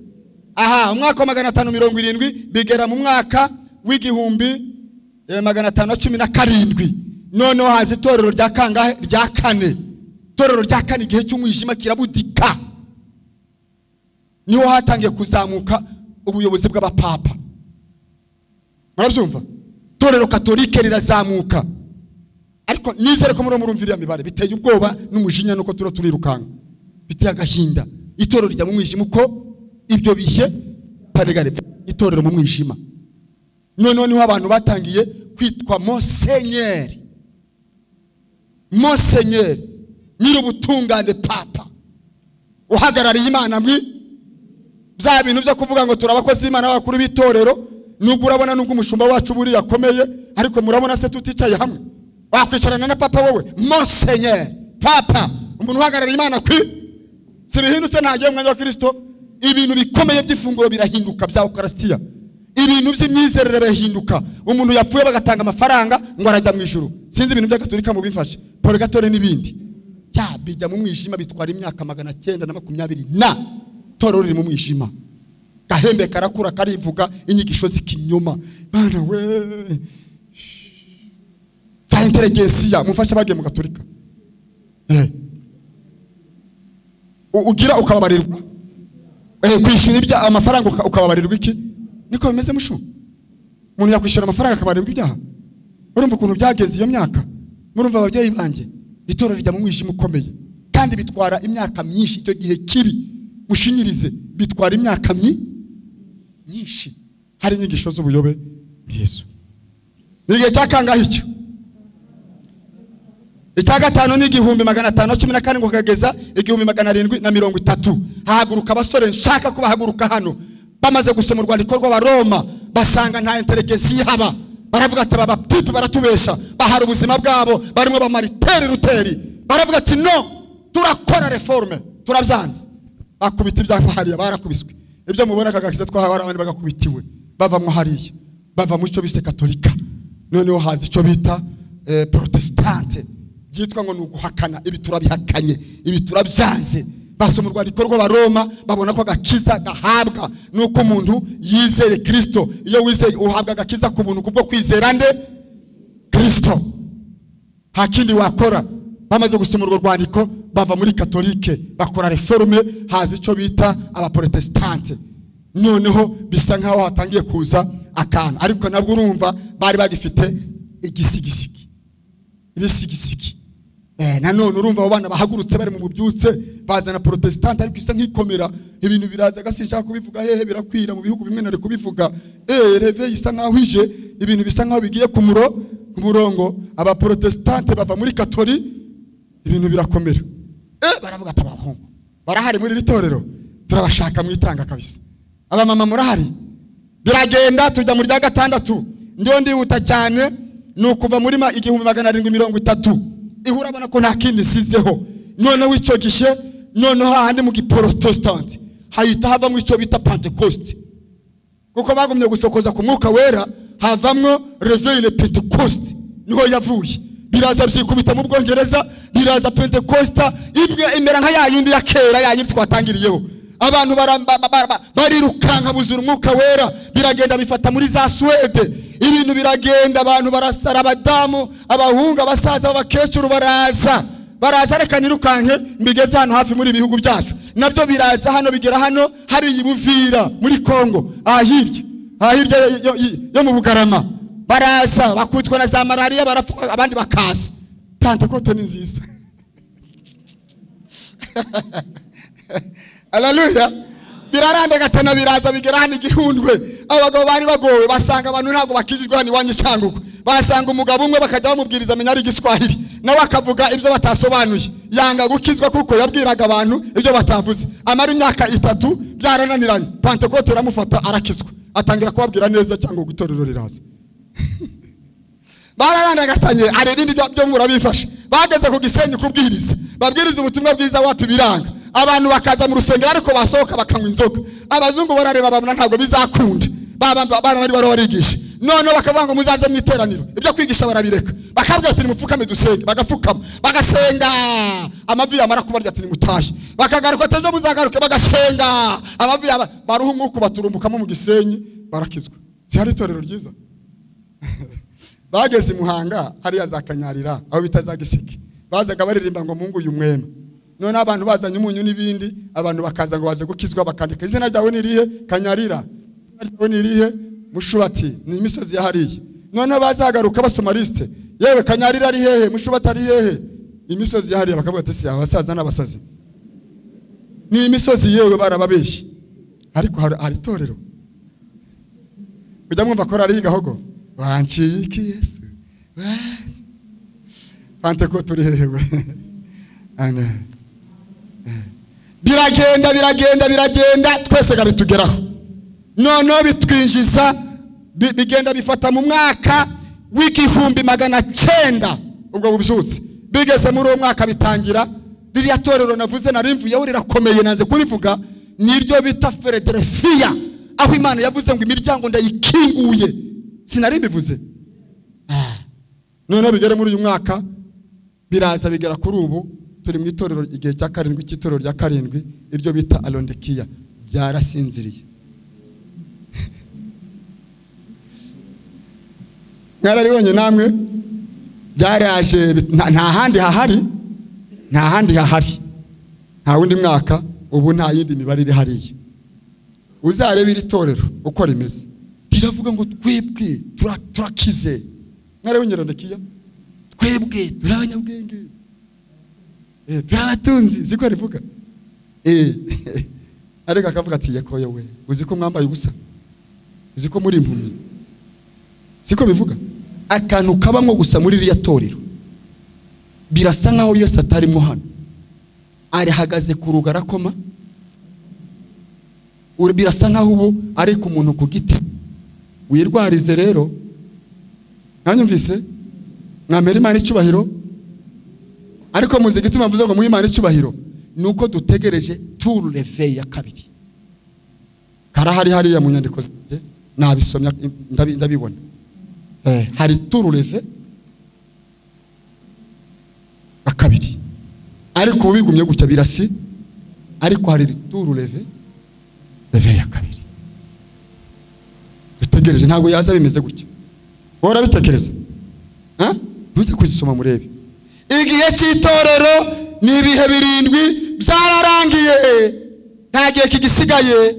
Speaker 2: aha, umwaka wa 570 bigera mu mwaka w'1517. Noneho haza itorero rya kangahe? Rya kane. Itorero rya kane igihe cy'umwijima kirabudika, niho hatangiye kuzamuka ubuyobozi bw'abapapa. Murabyumva? Itorero katolike rirazamuka. Ariko nizere ko muri murumvira mibare biteye ubwoba n'umujinya nuko turo turirukanga, biteye agahinda. Itorero rijya mu mwijima uko ibyo bihe panegare itorero mu mwijima. Noneho niho abantu batangiye kwitwa Monsenyeri. Monsenyeri nyir'ubutungane, papa uhagarariye Imana mwi bya bintu byo kuvuga ngo turabakozi b'Imana bakuru b'itorero. Nubwo urabona nubwo umushumba wacu buri yakomeye, ariko murabona se tuticaye hamwe wakwicarana na papa wowe? Monsenyeri, papa, umuntu uhagarariye Imana kwi sibihindutse ntagiye mu mwanya wa Kristo. Ibintu bikomeye by'ifunguro birahinduka bya Eucharistia, ibintu by'imyizerere birahinduka. Umuntu yapfuye bagatanga amafaranga ngo arajya mu ijuru. Sinzi ibintu by'Agatorika mu bifashe purgatoire n'ibindi cya bijya mu mwijima, bitwara imyaka 920 na torero riri mu mwijima. Gahembe karakura karivuga inyigisho z'ikinyoma. Bana we za intelligence mufasha bagiye mu Gatorika ugira ukababarirwa kwishyura ibya amafaranga ukababarirwa iki? Niko bimeze mushu. Umuntu yakwishyura amafaranga akabarirwa ibyaha. Urumva ukuntu byageze iyo myaka? Murumva ababyeyi banjye, itorero rijya mu mwijima ukomeye kandi bitwara imyaka myinshi. Icyo gihe kibi mushinyirize bitwara imyaka myinshi. Hari inyigisho z'ubuyobe bw'Yesu. Ni igihe cyakangahe icyo? Icya gatanu ni 1514 ngo kageza 1730. Hahaguruka abasore nshaka kubahaguruka hano. Bamaze gusoma urwandiko rw'Abaroma basanga nta intelligence ihaba. Baravuga ati aba type baratubesha, bahara ubuzima bwabo barimo ba Martin Luther. Baravuga ati no, turakora reforme, turabyanze. Bakubita ibyapa hariya, barakubiswe. Ibyo mubona kagakiza twahawe abandi bagakubitiwe, bava mu hariya, bava mu cyo bise Katolika. Noneho haza icyo bita Protestante, byitwa ngo nuguhakana. Ibi turabihakanye, ibi turabyanze. Basoma urwandiko rw'Abaroma babona ko agakiza gahabwa nuko umuntu yizeye Kristo. Iyo wizeye uhabwa agakiza ku buntu kubwo kwizera nde? Kristo. Nta kindi wakora. Bamaze gusoma urwo rwandiko bava muri Katolike bakora reforme, haza icyo bita abaprotestante. Noneho bisa nkaho hatangiye kuza akantu, ariko nabwo urumva bari bagifite igisigisigi, ibisigisigi. Nanone urumva abo bana bahagurutse bari mu bubyutse bazana protestante, ariko isa nkikomera ibintu biraza gasinshaka kubivuga hehe, birakwira mu bihugu bimwe nari kubivuga. Reve isa nkaho ije, ibintu bisa nkaho bigiye ku murongo. Aba protestante bava muri Katoli, ibintu birakomera. Baravuga ati abahungu barahari muri iri torero, turabashaka mwitanga kabisa. Aba mama murahari. Biragenda tujya mu rya gatandatu. Ndiyo ndihuta cyane nukuva muri 1730. Ihura abona ko nta kindi sizeho. Noneho icyo gihe noneho ahandi mu giprotestant hayita havamwo icyo bita Pentecost, kuko bagumye gusokoza ku mwuka wera, havamwo Reveil Pentecost, niho yavuye. Biraza byikubita mu Bwongereza, biraza Pentecosta ibwe imera nka yayindi ya kera yayindi twatangiriyeho. Abantu barirukanka buzura umwuka wera, biragenda bifata muri za Swede. Ibintu biragenda, abantu barasara, abadamu, abahungu, abasaza, abakecuru baraza. Baraza reka nirukanke mbigeze hano hafi muri ibihugu byacu. Nabyo biraza hano bigera hano hari ibuvira muri Kongo, ahirya yo mu Bugarama. Baraza bakutwa na za malaria, barapfa abandi bakaza. Pentecote ni nziza. Haleluya. Birarande gatana biraza bigera hano igihundwe. Abagabo bari bagowe basanga abantu ntabwo bakijijwe hano iwanyu cyanguko. Basanga umugabo umwe bakajya bamubwiriza amenya ari Igiswahili, nawe akavuga ibyo batasobanuye. Yanga gukizwa kuko yabwiraga abantu ibyo batavuze. Amara imyaka 3 byarananiranye. Pentecote iramufata arakizwa, atangira kubabwira neza cyangwa itorero riraza. Bararanda gatanye hari ibindi byo murabifasha. Bageze ku Gisenyi kubwiriza, babwiriza ubutumwa bwiza wapi biranga. Abantu bakaza mu rusengero ariko basohoka bakanywa inzoga. Abazungu barareba babona ntabwo bizakunda. Baba bari barigisha. None bakavuga ngo muzaze mu iteraniro. Ibyo kwigisha barabireka. Bakabwira ati nimupfukame dusenge, bagapfukama, bagasenga. Amavi yamara kubarya ati nimutahe. Bakagaruka tezo muzagaruke bagasenga. Amavi baruha umwuka baturumbukamo mu Gisenyi barakizwa. Cyari itorero ryiza. Bageze Muhanga hariya za Kanyarira aho bita za Giseke. Bazaga baririmba ngo Mungu uyu mwema. None abantu bazanye umunyu n'ibindi, abantu bakaza ngo baje gukizwa bakandika izina ryawe ni rihe? Kanyarira. Izina ryawe ni rihe? Mushubati. Ni imisozi ya hariya. None bazagaruka basoma liste. Yewe Kanyarira ari hehe? Mushubati ari hehe? Imisozi ya hariya. Bakavuga ati si abasaza n'abasazi. Ni imisozi yewe barababeshye. Ariko hari itorero. Ujya mwumva ko ari gahogo. Wanciye iki Yesu? Pantekote uri hehe? Amen. Biragenda biragenda biragenda twese gabitugeraho. Noneho bitwinjiza bigenda bifata mu mwaka w'1900 ubwo bubyutse. Bigeze muri uwo mwaka bitangira ririya torero navuze narimvuyeho rirakomeye nanze kurivuga, niryo bita Philadelphia, aho Imana yavuze ngo imiryango ndayikinguye. Sinari mbivuze. Noneho bigere muri uyu mwaka biraza bigera kuri ubu turi mu itorero igihe cya karindwi cy'itorero rya karindwi iryo bita Alondekiya byarasinziriye. Mwararibonye namwe byaraje, nta handi hahari, nta handi hahari, nta wundi mwaka ubu, nta yindi mibare iri hariya. Uzarebe iri torero uko rimeze, riravuga ngo twebwe turakize. Mwarabonye Alondekiya? Twebwe turi abanyabwenge, turi abatunzi, siko rivuga. Ariko akavuga ati yakoye we, uzi ko mwambaye ubusa, uzi ko muri impumyi, siko bivuga. Akantu kabamwo gusa muri ririya torero birasa nkaho Yesu atarimo hano, arihagaze ku rugarakoma. Birasa nkaho ubu ari ku muntu ku giti. Wirwarize rero, mwanyumvise, mwamera Imana icyubahiro. Ariko muzi igituma mvuze ngo muhe Imana icyubahiro, nuko dutegereje tour levé ya kabiri. Karahari hariya mu nyandiko zanjye nabisomya ndabibona. Hari tour levé ya kabiri, ariko ubu bigumye gutya birasi, ariko hari tour levé ya kabiri dutegereje. Ntabwo yaza bimeze gutya, wowe urabitekereza? Ntuze kugisoma murebe. Igihe cy'itorero ni ibihe birindwi byararangiye, nta gihe kigisigaye,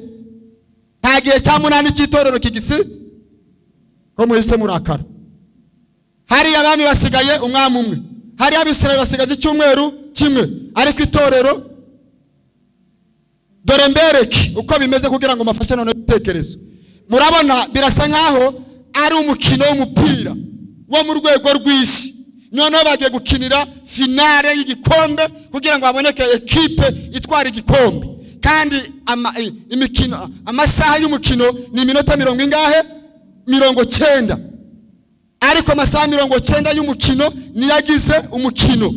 Speaker 2: nta gihe cya munani cy'itorero kigisi ko muhise murakara. Hari abami basigaye umwami umwe, hari abisirayeli basigaje icyumweru kimwe, ariko itorero dore mbereke uko bimeze kugira ngo mafashe none ibitekerezo. Murabona birasa nkaho ari umukino w'umupira wo mu rwego rw'isi. Noneho bagiye gukinira finale y'igikombe kugira ngo haboneke ekipe itwara igikombe. Kandi imikino, amasaha y'umukino ni iminota mirongo ingahe? 90. Ariko amasaha 90 y'umukino niyagize umukino.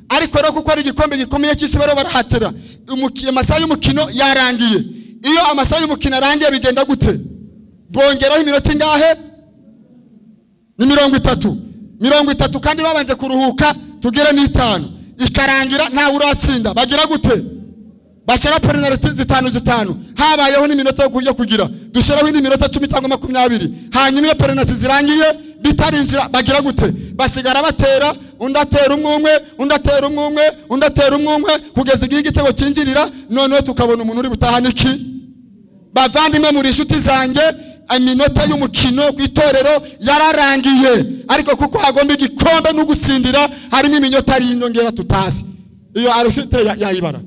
Speaker 2: Ariko rero kuko ari igikombe gikomeye cy'isi baro barahatira, amasaha y'umukino yarangiye. Iyo amasaha y'umukino arangiye bigenda gute? Bongeraho iminota ingahe? Ni 30. 30 kandi babanje kuruhuka tugere n'5 ikarangira nta uratsinda. Bagira gute? Bashyira penalty zitanu, habayeho n'iminota yo kujya kugira dushiraho indi minota 10 cyangwa 20. Hanyuma iyo penalty zirangiye bitarinjira bagira gute? Basigara batera, undi atera umwe, undi atera umwe, undi atera umwe kugeza igihe igitego cyinjirira. Noneho tukabona umuntu uri butahana iki? Bavandimwe muri inshuti zanjye, iminota y'umukino ku itorero yararangiye, ariko kuko hagomba igikombe no gutsindira harimo iminota ari inyongera tutazi. Iyo arbitre yayibara,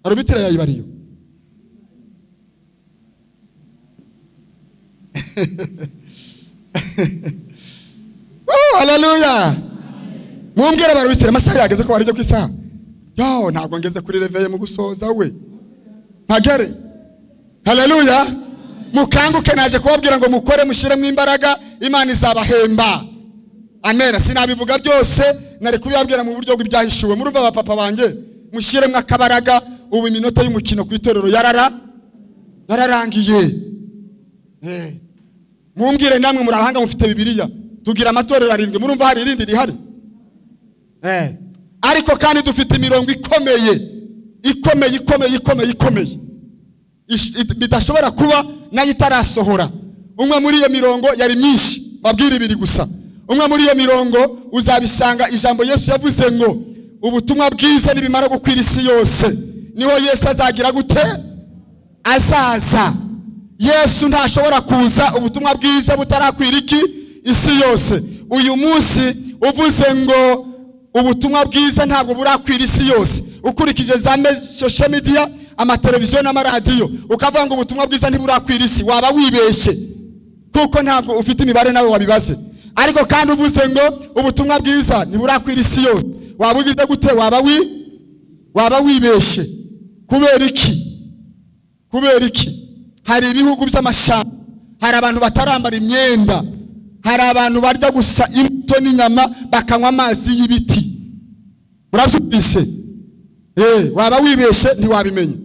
Speaker 2: arbitre yayibara iyo. Oh, haleluya. Mumbwira barabitira amasaha yageze ko warije ku isaha. Yo, ntabwo ngeze kuri reveye mu gusoza we. Mpagere. Haleluya. Mukanguke, naje kubabwira ngo mukore mushyiremo imbaraga, Imana izabahemba. Amen. Sinabivuga byose, nari kubibabwira mu buryo bw'ibyahishuwe. Muruva abapapa banjye, mushyiremo akabaraga. Ubu iminota y'umukino ku itorero yararangiye. Mumbwire namwe muri abahanga mufite Bibiliya, tugira amatorero arindwi, murumva hari irindi rihari? Ariko kandi dufite imirongo ikomeye, ikomeye, ikomeye, ikomeye, ikomeye bidashobora kuba nayo itarasohora. Umwe muri iyo mirongo yari myinshi, babwira ibiri gusa. Umwe muri iyo mirongo uzabisanga ijambo Yesu yavuze ngo ubutumwa bwiza nibimara gukwira isi yose, niho Yesu azagira gute? Azaza. Yesu ntashobora kuza ubutumwa bwiza butarakwira iki? Isi yose. Uyu munsi uvuze ngo ubutumwa bwiza ntabwo burakwira isi yose, Ukurikije za social media, amateleviziyo n'amaradiyo, ukavuga ngo ubutumwa bwiza ntiburakwira isi, waba wibeshye kuko ntabwo ufite imibare nawe wabibaze. Ariko kandi uvuze ngo ubutumwa bwiza ntiburakwira isi yose, waba ugize gute? Waba wibeshye. Kubera iki? Kubera iki? Hari ibihugu by'amashamba, hari abantu batarambara imyenda, hari abantu barya gusa imbuto n'inyama bakanywa amazi y'ibiti. Urabyumvise? Waba wibeshye ntiwabimenya.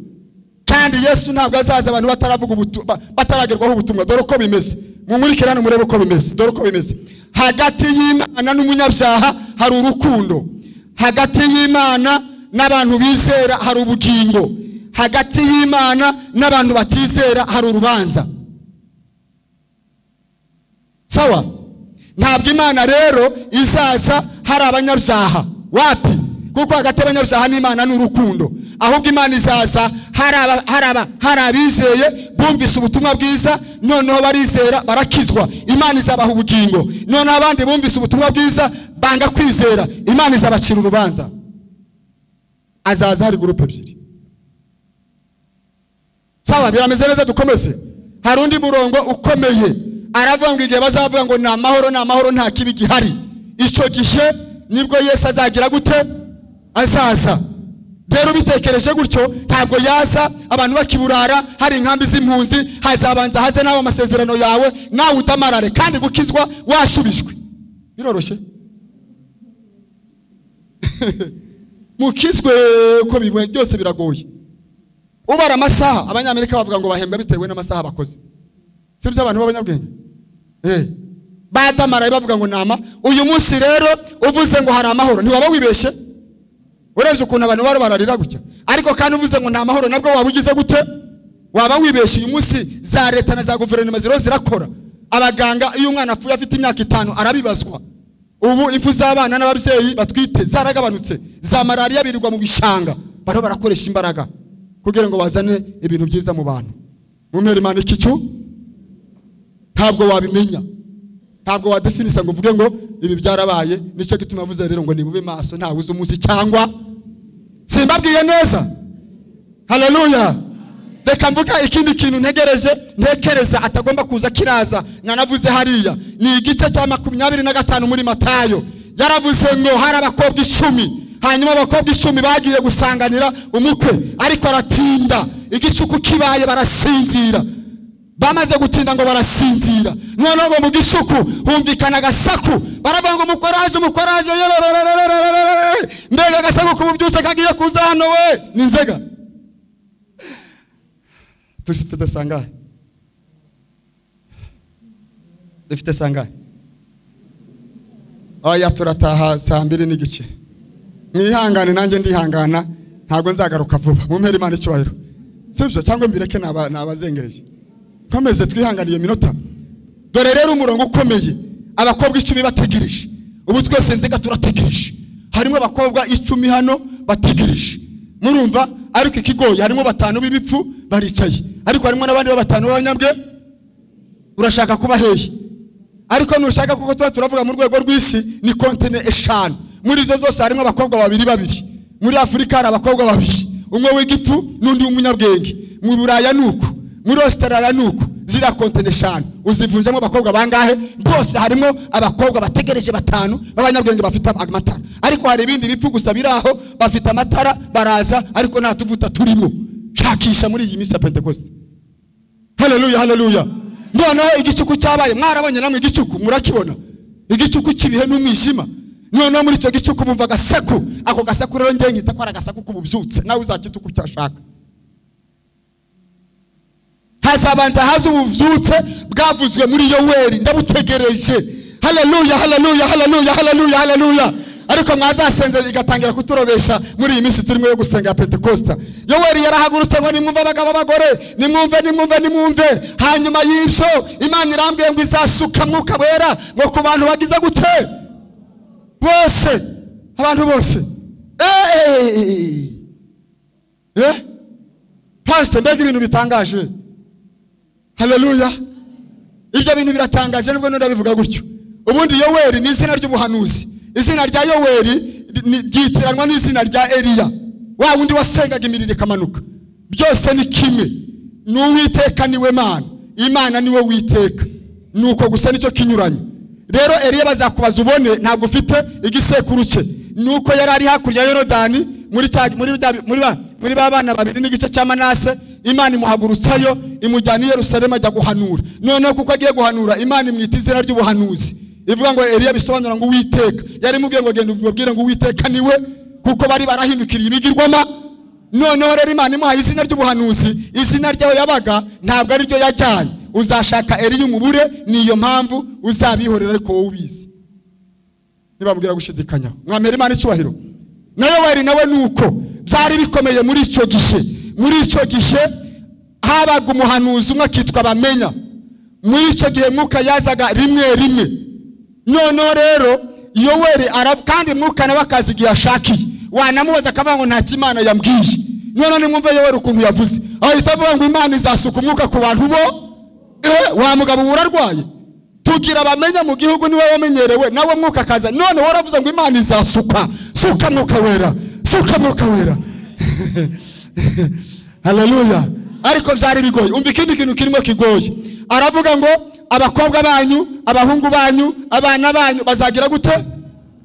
Speaker 2: Kandi Yesu ntabwo azaza abantu bataravuga bataragerwaho ubutumwa. Dore uko bimeze, munkurikirane murebe uko bimeze. Dore uko bimeze. Hagati y'Imana n'umunyabyaha hari urukundo, hagati y'Imana n'abantu bizera hari ubugingo, hagati y'Imana n'abantu batizera hari urubanza. Sawa? Ntabwo Imana rero izaza hari abanyabyaha. Wapi? Kuko hagati y'abanyabyaha n'Imana ni urukundo. Ahubwo Imana izaza hari abizeye bumvise ubutumwa bwiza, noneho barizera barakizwa, Imana izabaha ubugingo. Noneho abandi bumvise ubutumwa bwiza banga kwizera, Imana izabacira urubanza. Azaza hari groupe ebyiri. Sawa, birameze neza, dukomeze. Hari undi murongo ukomeye aravuga ngo igihe bazavuga ngo ni amahoro, ni amahoro, nta kibi gihari, icyo gihe nibwo Yesu azagira gute? Azaza. Rero bitekereje gutyo, ntabwo yaza abantu bakiburara, hari inkambi z'impunzi, hazabanza haze nawe amasezerano yawe, nawe udamarare kandi gukizwa washubijwe. Biroroshye. Mukizwe ko bimwe byose biragoye. Ubara amasaha, abanyamerika bavuga ngo bahembwa bitewe n'amasaha bakoze. Sibyo abantu b'abanyabwenge? Badamaraye bavuga ngo nama. Uyu munsi rero uvuze ngo hari amahoro, ntiwaba wibeshye? Urebye ukuntu abantu baro bararira gutya. Ariko kandi uvuze ngo nta mahoro, nabwo waba ugize gute? Waba wibeshye. Uyu munsi za leta na za guverinoma ziro zirakora. Abaganga iyo umwana apfuye afite imyaka 5 arabibazwa. Ubu impfu z'abana n'ababyeyi batwite zaragabanutse, za malaria birirwa mu bishanga, baro barakoresha imbaraga kugira ngo bazane ibintu byiza mu bantu. Mumere Imana ikicu ntabwo wabimenya, ntabwo wadefinisa ngo uvuge ngo ibi byarabaye. Nicyo gituma avuze rero ngo nibube maso, ntawe uzi umunsi cyangwa. Simbabwiye neza? Haleluya. Reka mvuga ikindi kintu ntegereje, ntekereza atagomba kuza kiraza. Nanavuze hariya ni igice cya 25 muri Matayo. Yaravuze ngo hari abakobwa 10, hanyuma abakobwa 10 bagiye gusanganira umukwe, ariko aratinda, igicuku kibaye barasinzira. Bamaze gutinda ngo barasinzira. Noneho ngo mu gicuku humvikana agasaku, baravuga ngo umukoraje, umukoraje, mbega agasaku kububyutse kagiye kuza hano we ni nzega. Dufite sangahe? Dufite sangahe? Oya, turataha 2:15. Mwihangane nanjye ndihangana, ntabwo nzagaruka vuba. Mumpere Imana icyubahiro. Sibyo? Cyangwa mbireke nabazengereje. Komeze twihanganiye minota. Dore rero umurongo ukomeye, abakobwa 10 bategereje. Ubu twese nzega turategereje. Harimo abakobwa 10 hano bategereje. Murumva? Ariko ikigoye harimo 5 b'ibipfu baricaye, ariko harimo n'abandi 5 b'abanyabwe. Urashaka kuba hehe? Ariko nushaka kuko tuba turavuga mu rwego rw'isi ni kontine 5. Muri izo zose harimo abakobwa 2 2. Muri Afrika hari abakobwa 2, umwe w'igipfu n'undi w'umunyabwenge. Mu Buraya nuko, muri Australia nuko. Zira kontine 5 uzivunjamo abakobwa bangahe? Bose harimo abakobwa bategereje 5 b'abanyabwenge bafite amatara. Ariko hari ibindi bipfu gusa biraho bafite amatara baraza, ariko nta tuvuta turimo. Shakisha muri iyi minsi ya Pentecost. Haleluya, haleluya. Noneho igicuku cyabaye, mwarabonye namwe igicuku murakibona, igicuku kibihe n'umwijima. Noneho muri icyo gicuku bumva agasaku. Ako gasaku rero ngiye nkita ko ari agasaku kububyutse, nawe uzakita uko cyashaka. Hazabanza haza ubuvyutse bwavuzwe muri Yoweri, ndabutegereje. Haleluya, haleluya, haleluya, haleluya, haleluya. Ariko mwazasenze igatangira kuturobesha muri iyi minsi turimo yo gusenga Pentecosta. Yoweri yarahagurutse ngo nimwumve abagabo abagore, nimwumve, nimwumve, nimwumve. Hanyuma y'ibyo Imana irambwiye ngo izasuka mwuka wera ngo ku bantu bagize gute? Bose, abantu bose. Pastor, mbega ibintu bitangaje. Haleluya. Ibyo bintu biratangaje nubwo ndabivuga gutyo. Ubundi Yoweri ni izina ry'ubuhanuzi. Izina rya Yoweri ryitiranwa n'izina rya Eliya. Wa wundi wasengaga imiriro ikamanuka. Byose ni kimwe. N'Uwiteka niwe Mana, Imana niwe Witeka. Nuko gusa nicyo kinyuranye. Rero Eliya bazakubaza ubone ntabwo ufite igisekuru cye. Nuko yari ari hakurya ya Yorodani muri ba bana babiri n'igice cya Manase, Imana imuhagurutsayo imujyana i Yerusalemu ajya guhanura. Noneho kuko agiye guhanura, Imana imwita izina ry'ubuhanuzi. Ivuga ngo Eliya bisobanura ngo Uwiteka. Yari mubwiye ngo genda ubwire ngo Uwiteka niwe, kuko bari barahindukiriye ibigirwama. Noneho rero Imana imuhaye izina ry'ubuhanuzi, izina ryaho yabaga ntabwo ari ryo yajyanye. Uzashaka Eliya umubure, niyo mpamvu uzabihorera ariko wowe ubizi. Nibamubwira gushidikanyaho. Mwamera Imana icyubahiro. Na Yoweri nawe nuko byari bikomeye muri icyo gihe. Muri icyo gihe habaga umuhanuzi umwe akitwa Bamenya. Muri icyo gihe Mwuka yazaga rimwe rimwe. Noneho rero Yoweri kandi Mwuka nawe akaza igihe ashakiye. Wanamubaza akavuga ngo nta Imana yambwiye. None nimwumve Yoweri ukuntu yavuze. Ahita avuga ngo Imana izasuka umwuka ku bantu bo. Wa mugabo urarwaye. Tugira Bamenya mu gihugu niwe wamenyerewe nawe Mwuka akaza. None waravuze ngo Imana izasuka. Suka Mwuka wera. Suka Mwuka wera. Haleluya. Ariko byari bigoye. Umva ikindi kintu kirimo kigoye. Aravuga ngo abakobwa banyu, abahungu banyu, abana banyu bazagira gute?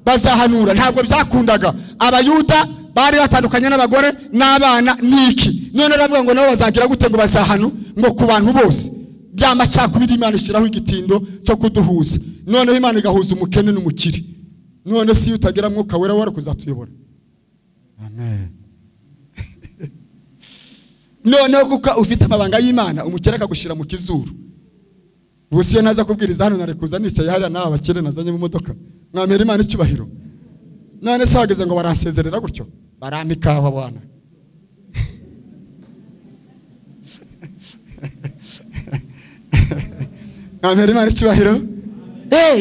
Speaker 2: Bazahanura. Ntabwo byakundaga. Abayuda bari batandukanye n'abagore n'abana niki. None aravuga ngo nabo bazagira gute? Ngo bazahanu ngo ku bantu bose. Byamacakubiri Imana ishyiraho igitindo cyo kuduhuza. Noneho Imana igahuza umukene n'umukire. None si utagira Mwuka wera wari kuzatuyobora. Amen. Noneho kuko ufite amabanga y'Imana, umukire akagushira mu kizuru. Ubu siyo naza kubwiriza hano narekuza nicaye hariya n'aba bakire nazanye mu modoka. Mwamera Imana icyubahiro. None se bageze ngo baransezerera gutyo? Barampa ikawa bana. Mwamera Imana icyubahiro.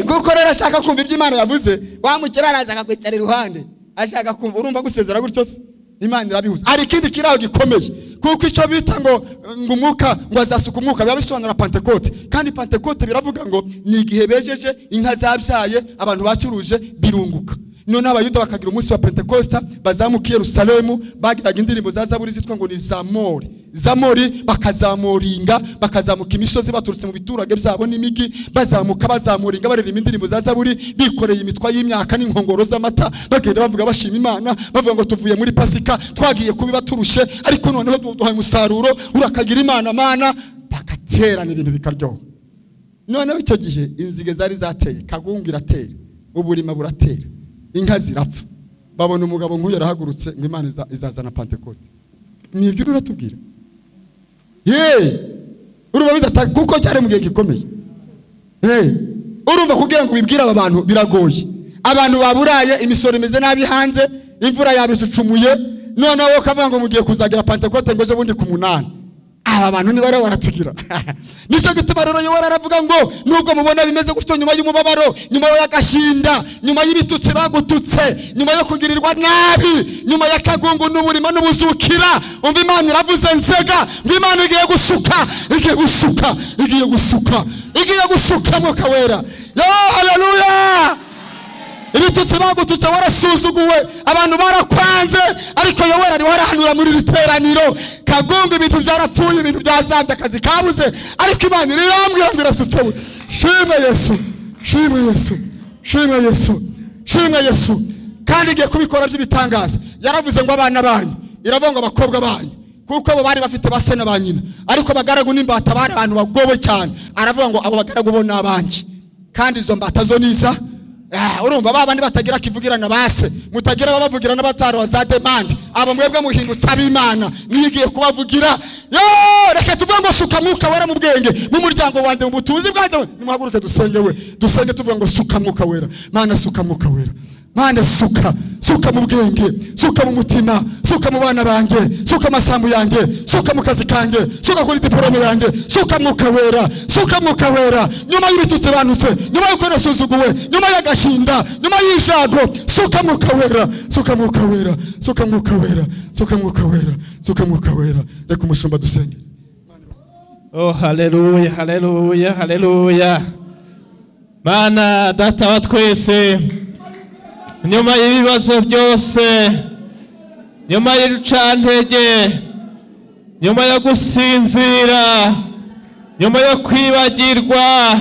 Speaker 2: Kuko rero ashaka kumva ibyo Imana yavuze, wamukira araza akakwicara iruhande. Ashaka kumva urumva gusezera gutyo se? Imana irabihuza. Ari ikindi kiraho gikomeye. Kuko icyo bita ngo umwuka ngo azasuka umwuka biba bisobanura Pentecote. Kandi Pentecote biravuga ngo ni igihe bejeje inka zabyaye abantu bacuruje birunguka. None abayuda bakagira umunsi wa Pentecosta bazamuka i Yerusalemu bagiraga indirimbo za zaburi zitwa ngo ni zamori. Zamori bakazamuringa bakazamuka imisozi baturutse mu biturage byabo n'imigi bazamuka bazamuringa baririmba indirimbo za zaburi bikoreye imitwa y'imyaka n'inkongoro z'amata bagenda bavuga bashima Imana bavuga ngo tuvuye muri Pasika twagiye kubiba turushe ariko noneho duhaye umusaruro urakagira Imana mana bakaterana ibintu bikaryoha. Noneho icyo gihe inzige zari zateye kagungu iratera uburima buratera inka zirapfa babona umugabo nk'uyu yarahagurutse ngo Imana izazana Pentecote. Nibyo uratubwira. Urumva bidata kuko cyari mu gihe gikomeye. Urumva kugira ngo ubibwire aba bantu biragoye. Abantu baburaye imisoro imeze nabi hanze, imvura yabicucumuye, none wowe ukavuga ngo mugiye kuzagira Pentecote ngo ejo bundi ku 8. Aba bantu ni bare waratugira. Nicyo gituma rero Yoweri aravuga ngo nubwo mubona bimeze gutyo nyuma y'umubabaro, nyuma y'agahinda, nyuma y'ibitutsi bagututse, nyuma yo kugirirwa nabi, nyuma y'akagungu n'uburima n'ubuzukira, umva Imana iravuze nzega, ngo Imana igiye gusuka, igiye gusuka, igiye gusuka, igiye gusuka Mwuka wera. Yo haleluya! Ibitutsi bagututse warasuzuguwe, abantu barakwanze, ariko Yoweri ari warahanura muri riteraniro. Kagungu ibintu byarapfuye, ibintu byazambye, akazi kabuze, ariko Imana irambwira ngo irasutse. Shimwe Yesu, shimwe Yesu, shimwe Yesu, shimwe Yesu. Kandi igiye kubikora by'ibitangaza. Yaravuze ngo abana banyu, iravuga ngo abakobwa banyu, kuko abo bari bafite base na banyina, ariko abagaragu n'imbata bari abantu bagowe cyane. Aravuga ngo abo bagaragu bo n'abanjye, kandi izo mbata zo niza. Urumva babandi batagira kivugirana base mutagira babavugira n'abataro za demand abo mwebwe muhindutse ab'Imana nigiye kubavugira. Yo reka tuvuge ngo suka Mwuka wera mu bwenge mu muryango wanjye mu butuzi bwanjye. Nimuhaguruke dusenge we dusenge tuvuge ngo suka Mwuka wera. Mana suka Mwuka wera. Mana suka, suka mu bwenge, suka mu mutima, suka mu bana banjye, suka amasambu yanjye, suka mu kazi kanjye, suka kuri diplome yanjye, suka Mwuka wera, suka Mwuka wera. Nyuma y'ibitutsi banutse, nyuma y'uko nasuzuguwe, nyuma y'agashinda, nyuma y'ibyago, suka Mwuka wera, suka Mwuka wera, suka Mwuka wera, suka Mwuka wera, suka Mwuka wera. Reka umushumba dusenge.
Speaker 3: Oh haleluya, haleluya, haleluya. Mana data wa twese, nyuma y'ibibazo byose, Nyuma y'urucantege, nyuma yo gusinzira, nyuma yo kwibagirwa,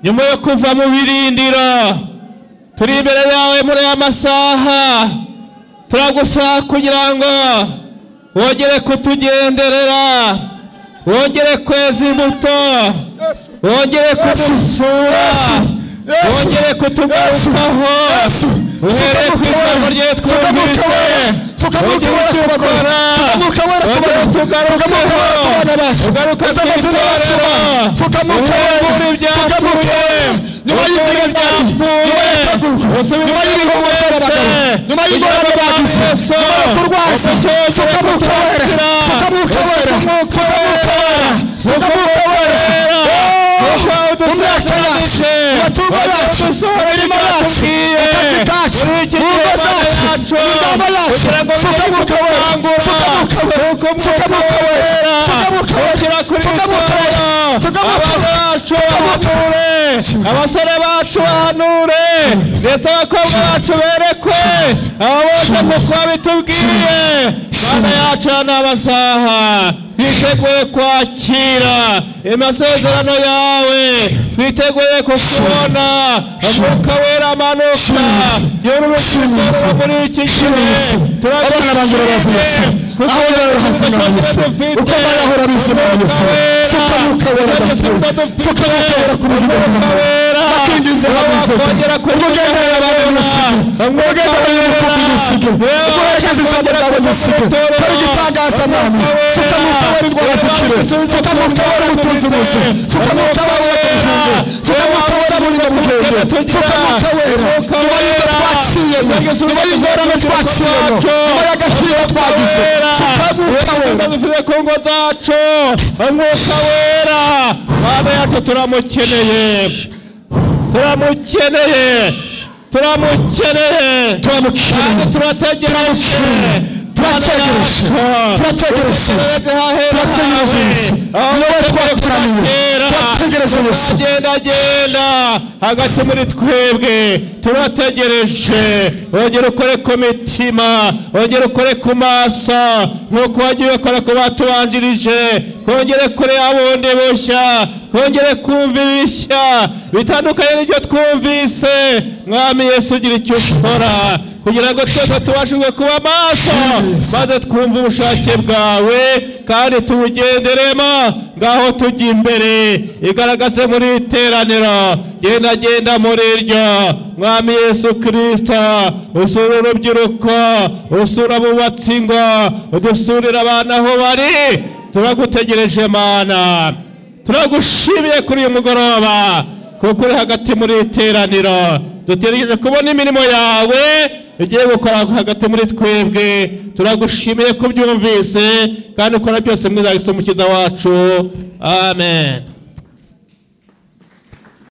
Speaker 3: nyuma yo kuva mu birindiro, turi imbere yawe muri aya masaha. Turagusaba kugira ngo wongere kutugenderera, wongere kweza imbuto, wongere kudusura, wongere kutugarukaho, uhereye ku ijambo rye twumvise, wongere utukora, wongere tugarukeho, ugaruke ku itorero, uhembure ibyapfuye, usubire ibyapfuye, usubire wese,
Speaker 2: nyuma y'ingorane bagize, nyuma yo kurwaza, suka Mwuka Wera, suka Mwuka Wera, suka Mwuka Wera, suka Mwuka Wera. Mu myaka yacu, mu matungo yacu, mu mirimo yacu, mu kazi kacu, mu ngo zacu, mu miryango yacu, suka Mwuka Wera, suka Mwuka Wera, suka Mwuka Wera, suka Mwuka Wera, suka Mwuka Wera, suka Mwuka Wera.
Speaker 3: Abasore bacu bahanure, ndetse abakobwa bacu berekwe, abo bose kuko babitubwiye. Mana yacu n'abasaha twiteguye kwakira amasezerano yawe, twiteguye kukubona. Umwuka Wera amanuka y'urubyiruko muri iki gihe.
Speaker 2: Abana banjye barazi Yesu, aho barahazi Yesu, uko barahora bizima Yesu. Suka Mwuka Wera dapfuye, suka Mwuka Wera ku bugingo bwanjye, ndakwinginze hameze, ubugenderera abana ntusige, ubugenderera umukumbi ntusige, uguherekeze ijambo ryawe ntusige, kora igitangaza Mwami. Suka Mwuka Wera indwara zikire, suka Mwuka Wera ubutunzi buze, suka Mwuka Wera ubuzima, suka Mwuka Wera burimo bugende, suka Mwuka Wera nyuma y'ibyo twaciyemo, nyuma y'ingorane twaciyemo, nyuma y'agaciro twagize, suka Mwuka Wera
Speaker 3: dufite ku ngo zacu. Umwuka Wera Mana yacu turamukeneye, turamukeneye, turamukeneye,
Speaker 2: turamukeneye,
Speaker 3: turategereje,
Speaker 2: turategereje, turategereje, turategereje Yesu. Niwe twataramiye, turategereje Yesu.
Speaker 3: Genda genda hagati muri twebwe, turategereje. Wongere ukore ku mitima, wongere ukore ku maso, nk'uko wagiye ukora ku batubanjirije. Kongere kureba bundi bushya, kongere kumva ibishya bitandukanye n'ibyo twumvise. Mwami Yesu, ugira icyo ukora kugira ngo twese tubashe kuba maso, maze twumve ubushake bwawe kandi tubugenderemo. Ngaho tujya imbere, igaragaze muri iteraniro, genda genda muri iryo. Mwami Yesu Kristo, usura urubyiruko, usura abubatsi ingo, udusurire abana aho bari. Turagutegereje Mana, turagushimiye kuri uyu mugoroba, kuko uri hagati muri iteraniro. Dutegereje kubona imirimo yawe igiye gukora hagati muri twebwe. Turagushimiye ko ubyumvise kandi ukora byose mu izina ry'Umukiza wacu. Amen.